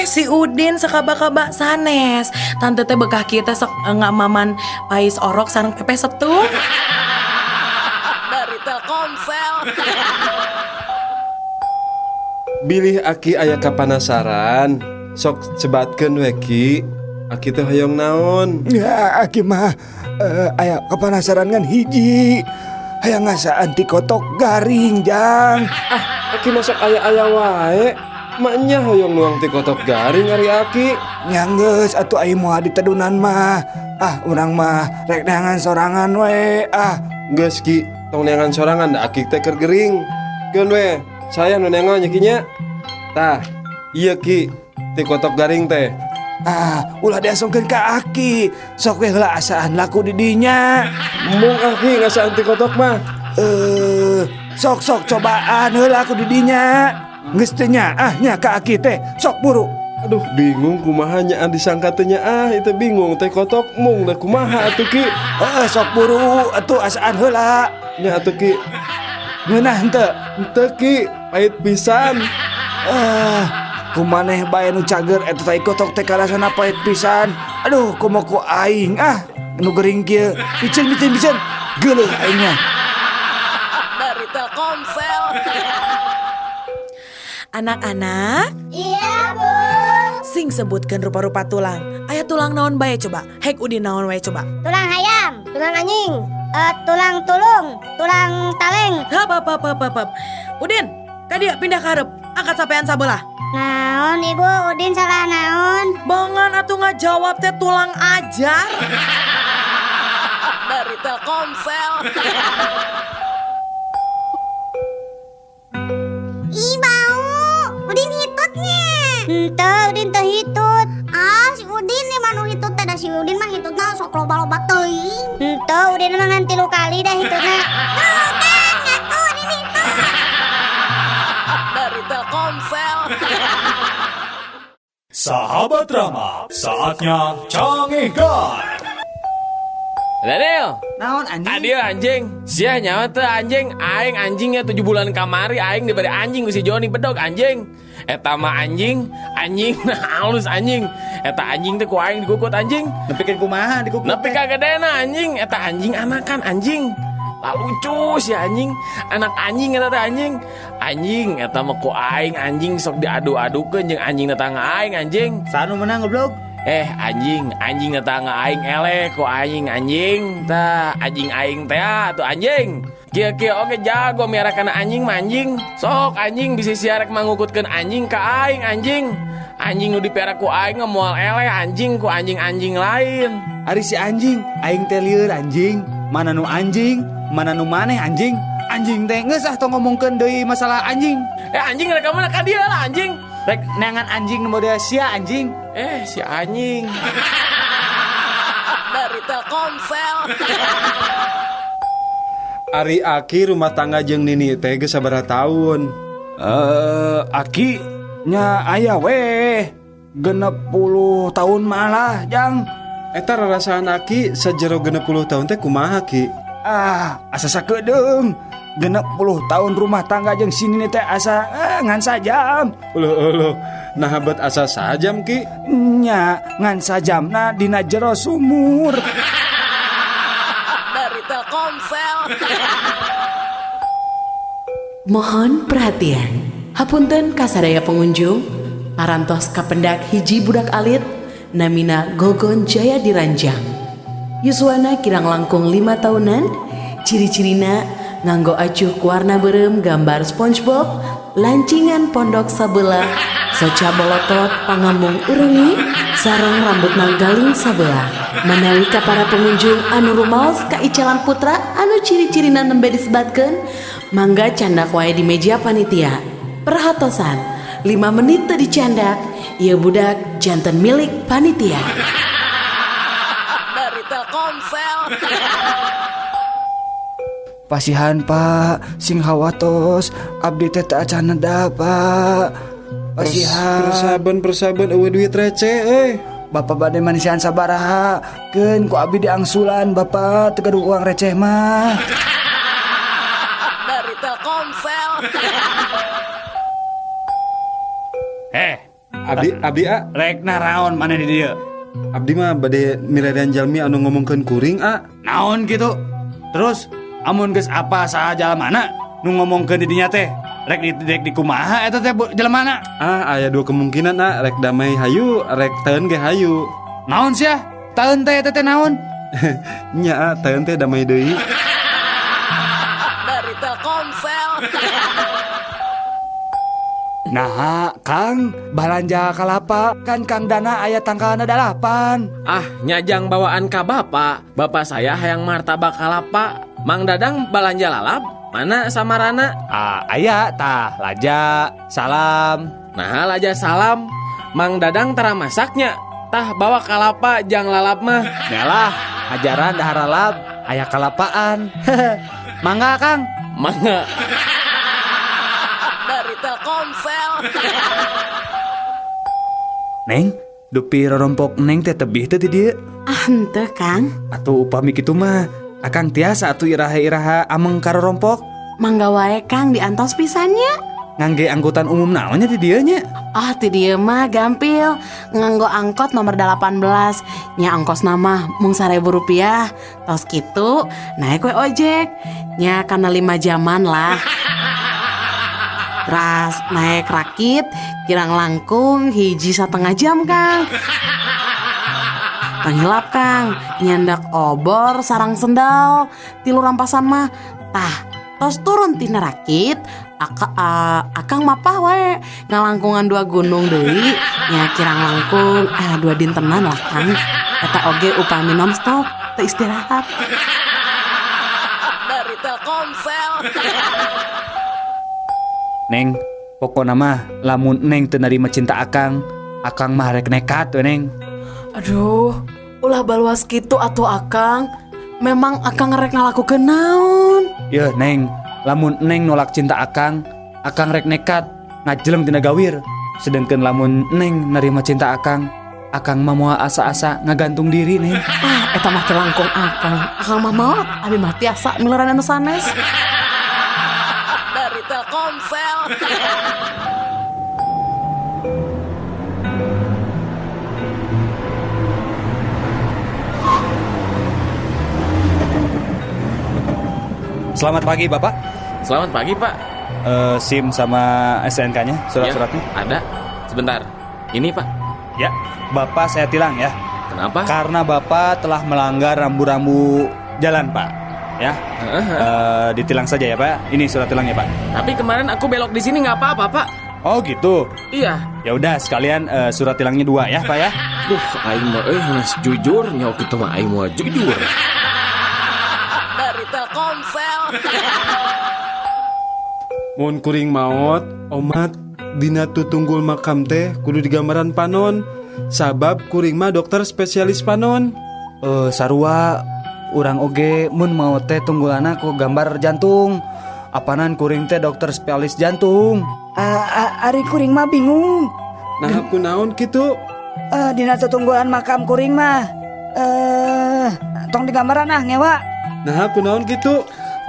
Si Udin sakaba-kaba sanes. Tante teh bekah kieu teh sok ngamaman pais orok sareng pepes setup. Dari Telkomsel. Bilih aki aya kapanasaran, sok sebatkeun we ki. Aki teh hoyong naon? Ya, aki mah aya kapanasaran ngan hiji. Hayang ngasaan ti kotok garing, Jang. Ah, aki masuk aya-aya wae. Maknya hoyong nuang ti kotok garing ari aki. Nya geus atuh aing moal ditedunan mah. Ah, urang mah rek neangan sorangan we. Ah, geus Ki, tong neangan sorangan da aki teh keur gering. Keun we, saya nu neangan nya Ki nya. Tah, ieu Ki, ti kotok garing teh. Ah, ulah diasongkeun ka aki. Sok we heula asaan laku di dinya. Mung aki ngasaan ti kotok mah. Sok sok cobaan heula ku di dinya. Geus teu nyaah nya ka aki teh. Sok buru. Aduh, bingung kumaha nyaan disangka teh nyaah, itu bingung teh kotok mung da kumaha atuh Ki. Heeh, sok buru atuh asaan heula. Nya atuh Ki. Ngeunah henteu? Henteu Ki, pahit pisan. Kumaneh bae nu cager eta tai kotok teh karasana pahit pisan. Aduh, komo ku aing ah nu gering kieu. Piceun piceun piceun. Geuleuh aing mah. Dari Telkomsel. Anak-anak. Iya, Bu. Sing sebutkan rupa-rupa tulang. Aya tulang naon bae coba? Hek Udin naon wae coba? Tulang hayam, tulang anjing, tulang tulung, tulang taleng. Hap hap hap hap hap. Udin, ka dieu pindah ka hareup. Angkat sampean sabelah. Naon Ibu, Udin salah naon? Bongan atuh ngajawab teh tulang ajar. Dari Telkomsel. Ih bau, Udin hitutnya. Henteu, Udin teu hitut. Ah, si Udin nih mah nu hitut teh, da si Udin mah hitutna sok loba-loba teuing. Henteu, Udin mah ngan 3 kali dah hitutna. Tuh kan, ngaku Udin hitut. Dari Telkomsel. Sahabat Rama, saatnya Cangehgar. Daniel. Naon anjing? Adio anjing. Sia nyawa teh anjing. Aing anjingnya 7 bulan kamari aing diberi anjing ku si Joni bedog anjing. Eta mah anjing, anjing nah halus anjing. Eta anjing teh ku aing dikukut anjing. Nepikeun kumaha dikukut? Nepi ka gedena anjing, eta anjing anakan anjing. Lah lucu si anjing, anak anjing eta teh anjing. Anjing eta mah ku aing anjing sok diadu-adukeun jeung anjing tetangga aing anjing. Sanu menang goblok. Anjing, anjing tetangga aing eleh ku aing anjing. Tah anjing aing teh atuh anjing. Kieu-kieu oge jago miara kana anjing mah anjing. Sok anjing bisi sia rek mangukutkeun anjing ka aing anjing. Anjing nu dipiara ku aing mah moal eleh anjing ku anjing-anjing lain. Ari si anjing, aing teh lieur anjing. Mana nu anjing, mana nu maneh anjing. Anjing teh geus ah tong ngomongkeun deui masalah anjing. Anjing rek ka mana ka dieu lah anjing. Rek neangan anjing nu model sia anjing. Si anjing. Dari Telkomsel. Ari Aki rumah tangga jeung Nini teh geus sabaraha taun? Aki nya aya weh 60 tahun malah, Jang. Eta rarasaan Aki sajero 60 tahun teh kumaha Ki? Ah, asa sakedeung. 60 tahun rumah tangga jeung si Nini teh asa ngan sajam. Uluh uluh, nah bet asa sajam Ki? Nya, ngan sajamna dina jero sumur. Dari Telkomsel. Mohon perhatian. Hapunten kasadaya pengunjung, parantos kapendak hiji budak alit namina Gogon Jaya Diranjang. Yuswana kirang langkung 5 tahunan, ciri-cirina nganggo acuh warna berem gambar SpongeBob, lancingan pondok sabelah, soca bolotot pangamung urengi, sareng rambut galing sabelah. Manawi ka para pengunjung anu rumaos ka Icalan Putra anu ciri-cirina nembe disebatkeun, mangga candak wae di meja panitia. Perhatosan, 5 menit teu dicandak, ieu budak janten milik panitia. Dari Telkomsel. Pasihan Pak, sing hawatos, abdi teh teu acan neda Pak. Pasihan. Persaben eueuh duit receh euy. Bapak bade manisian sabaraha, keun ku abdi diangsulan Bapak teu gaduh uang receh mah. Dari Telkomsel. Abdi a rek naraon maneh di dieu? Abdi mah bade miredan jalmi anu ngomongkeun kuring a. Naon kitu? Terus amun geus apa saha jalmana nu ngomongkeun di dinya teh? Rek di kumaha eta teh jelema? Ah, aya 2 kemungkinan a, rek damai hayu, rek teun ge hayu. Naon sia? Teun teh eta teh naon? Nya a, teun teh damai deui. Nah, Kang, balanja kalapa kan Kang Dana aya tangkalna 8. Ah, nyajang bawaan ka bapak. Bapak saya hayang martabak kalapa. Mang Dadang balanja lalap. Mana samarana? Ah, aya tah laja, salam. Nah, laja salam. Mang Dadang tara masaknya. Tah bawa kalapa jang lalap mah. Nyalah, ajaran dahar lalap, aya kalapaan. Mangga, Kang. Mangga. Dari Telkomsel. Neng, dupi rorompok neng teh tebih teh di dieu. Ah, henteu, Kang. Atuh upami kitu mah, akang tiasa atuh iraha-iraha ameng ka rorompok. Mangga wae, Kang, diantos pisannya. Ngangge angkutan umum naonnya di dieu nya? Ah, ti dieu mah gampil. Nganggo angkot nomor 18. Nya ongkosna mah mung 1.000 rupiah. Tos kitu, naik we ojek. Nya kana 5 jaman lah. Teras naik rakit, kirang langkung 1,5 jam, Kang. Panghilap, Kang, nyandak obor sarang sendal, 3 rampasan mah. Tah, tos turun tina rakit, akang mapah wae ngalangkungan 2 gunung deui, nya kirang langkung 2 dintenan lah, Kang. Eta oge upami nonstop, teu istirahat. Dari Telkomsel. Neng, pokona mah lamun neng teu narima cinta akang, akang mah rek nekat we, Neng. Aduh, ulah baluas kitu atuh akang. Memang akang rek ngalakukeun naon? Yeuh, Neng, lamun neng nolak cinta akang, akang rek nekat ngajeleng tina gawir. Sedangkan lamun neng nerima cinta akang, akang mah moal asa-asa ngagantung diri, Neng. Ah, eta mah teu langkung akang. Akang mah maot, abi mah tiasa miluran anu sanes. Dari Telkomsel. Selamat pagi, Bapak. Selamat pagi, Pak. SIM sama SNK-nya, surat-suratnya? Ya, ada. Sebentar. Ini, Pak. Ya, Bapak saya tilang ya. Kenapa? Karena Bapak telah melanggar rambu-rambu jalan, Pak. Ya. Ditilang saja ya, Pak. Ini surat tilangnya, Pak. Tapi kemarin aku belok di sini nggak apa-apa, Pak. Oh, gitu. Iya. Ya udah, sekalian surat tilangnya 2 ya, Pak ya. Duh, aing mah euy jujur nyawa kitu mah aing mah jujur. Dari Telkomsel. Mun kuring maot, omat dina tutunggul makam teh kudu digambaran panon. Sabab kuring mah dokter spesialis panon. Sarua urang oge mun maot teh tunggulana ku gambar jantung. Apanan kuring teh dokter spesialis jantung. Ari kuring mah bingung. Nah, kunaon kitu? Dina tutunggulan makam kuring mah tong digambaran ah ngewa. Nah, kunaon kitu?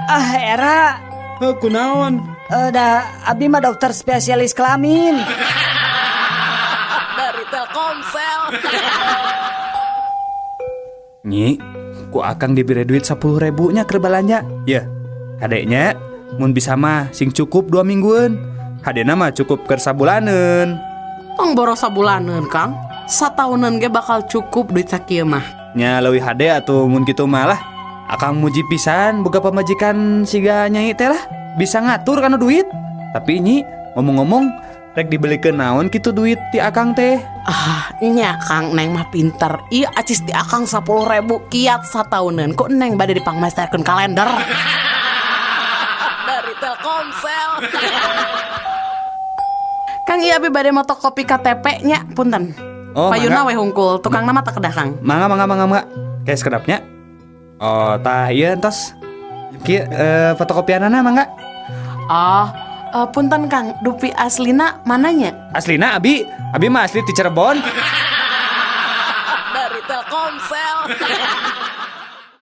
Ah, era. Kunaon? Da abi mah dokter spesialis kelamin. Dari Telkomsel. Nyi, ku akang diberi duit 10.000 nya keur balanja. Yeuh, kadeknya mun bisa mah sing cukup 2 mingguan. Hadena mah cukup keur sabulaneun. Tong boros sabulaneun, Kang. Sataunan ge bakal cukup duit sakieu mah. Nya leuwih hade atuh mun kitu mah lah. Akang muji pisan boga pamajikan siga nyai teh lah. Bisa ngatur kana duit. Tapi nyi, ngomong-ngomong rek dibelikeun naon kitu duit ti akang teh? Ah, nya Kang, neng mah pinter. Ieu acis ti akang 10.000 kiat satauneun. Ku neng bade dipangmesterkeun kalender. Dari Telkomsel. Kang, ieu abi bade motokopi KTP nya, punten. Oh, payuna mangga. We hungkul, tukang nama tak kedah, Kang. Mangga, mangga, mangga, mangga. Kayak sekedapnya. Oh, tah ieu entos. Kieu fotokopianana mangga. Oh, punten Kang, dupi aslina mananya? Aslina abi, abi mah asli ti Cirebon. Dari Telkomsel.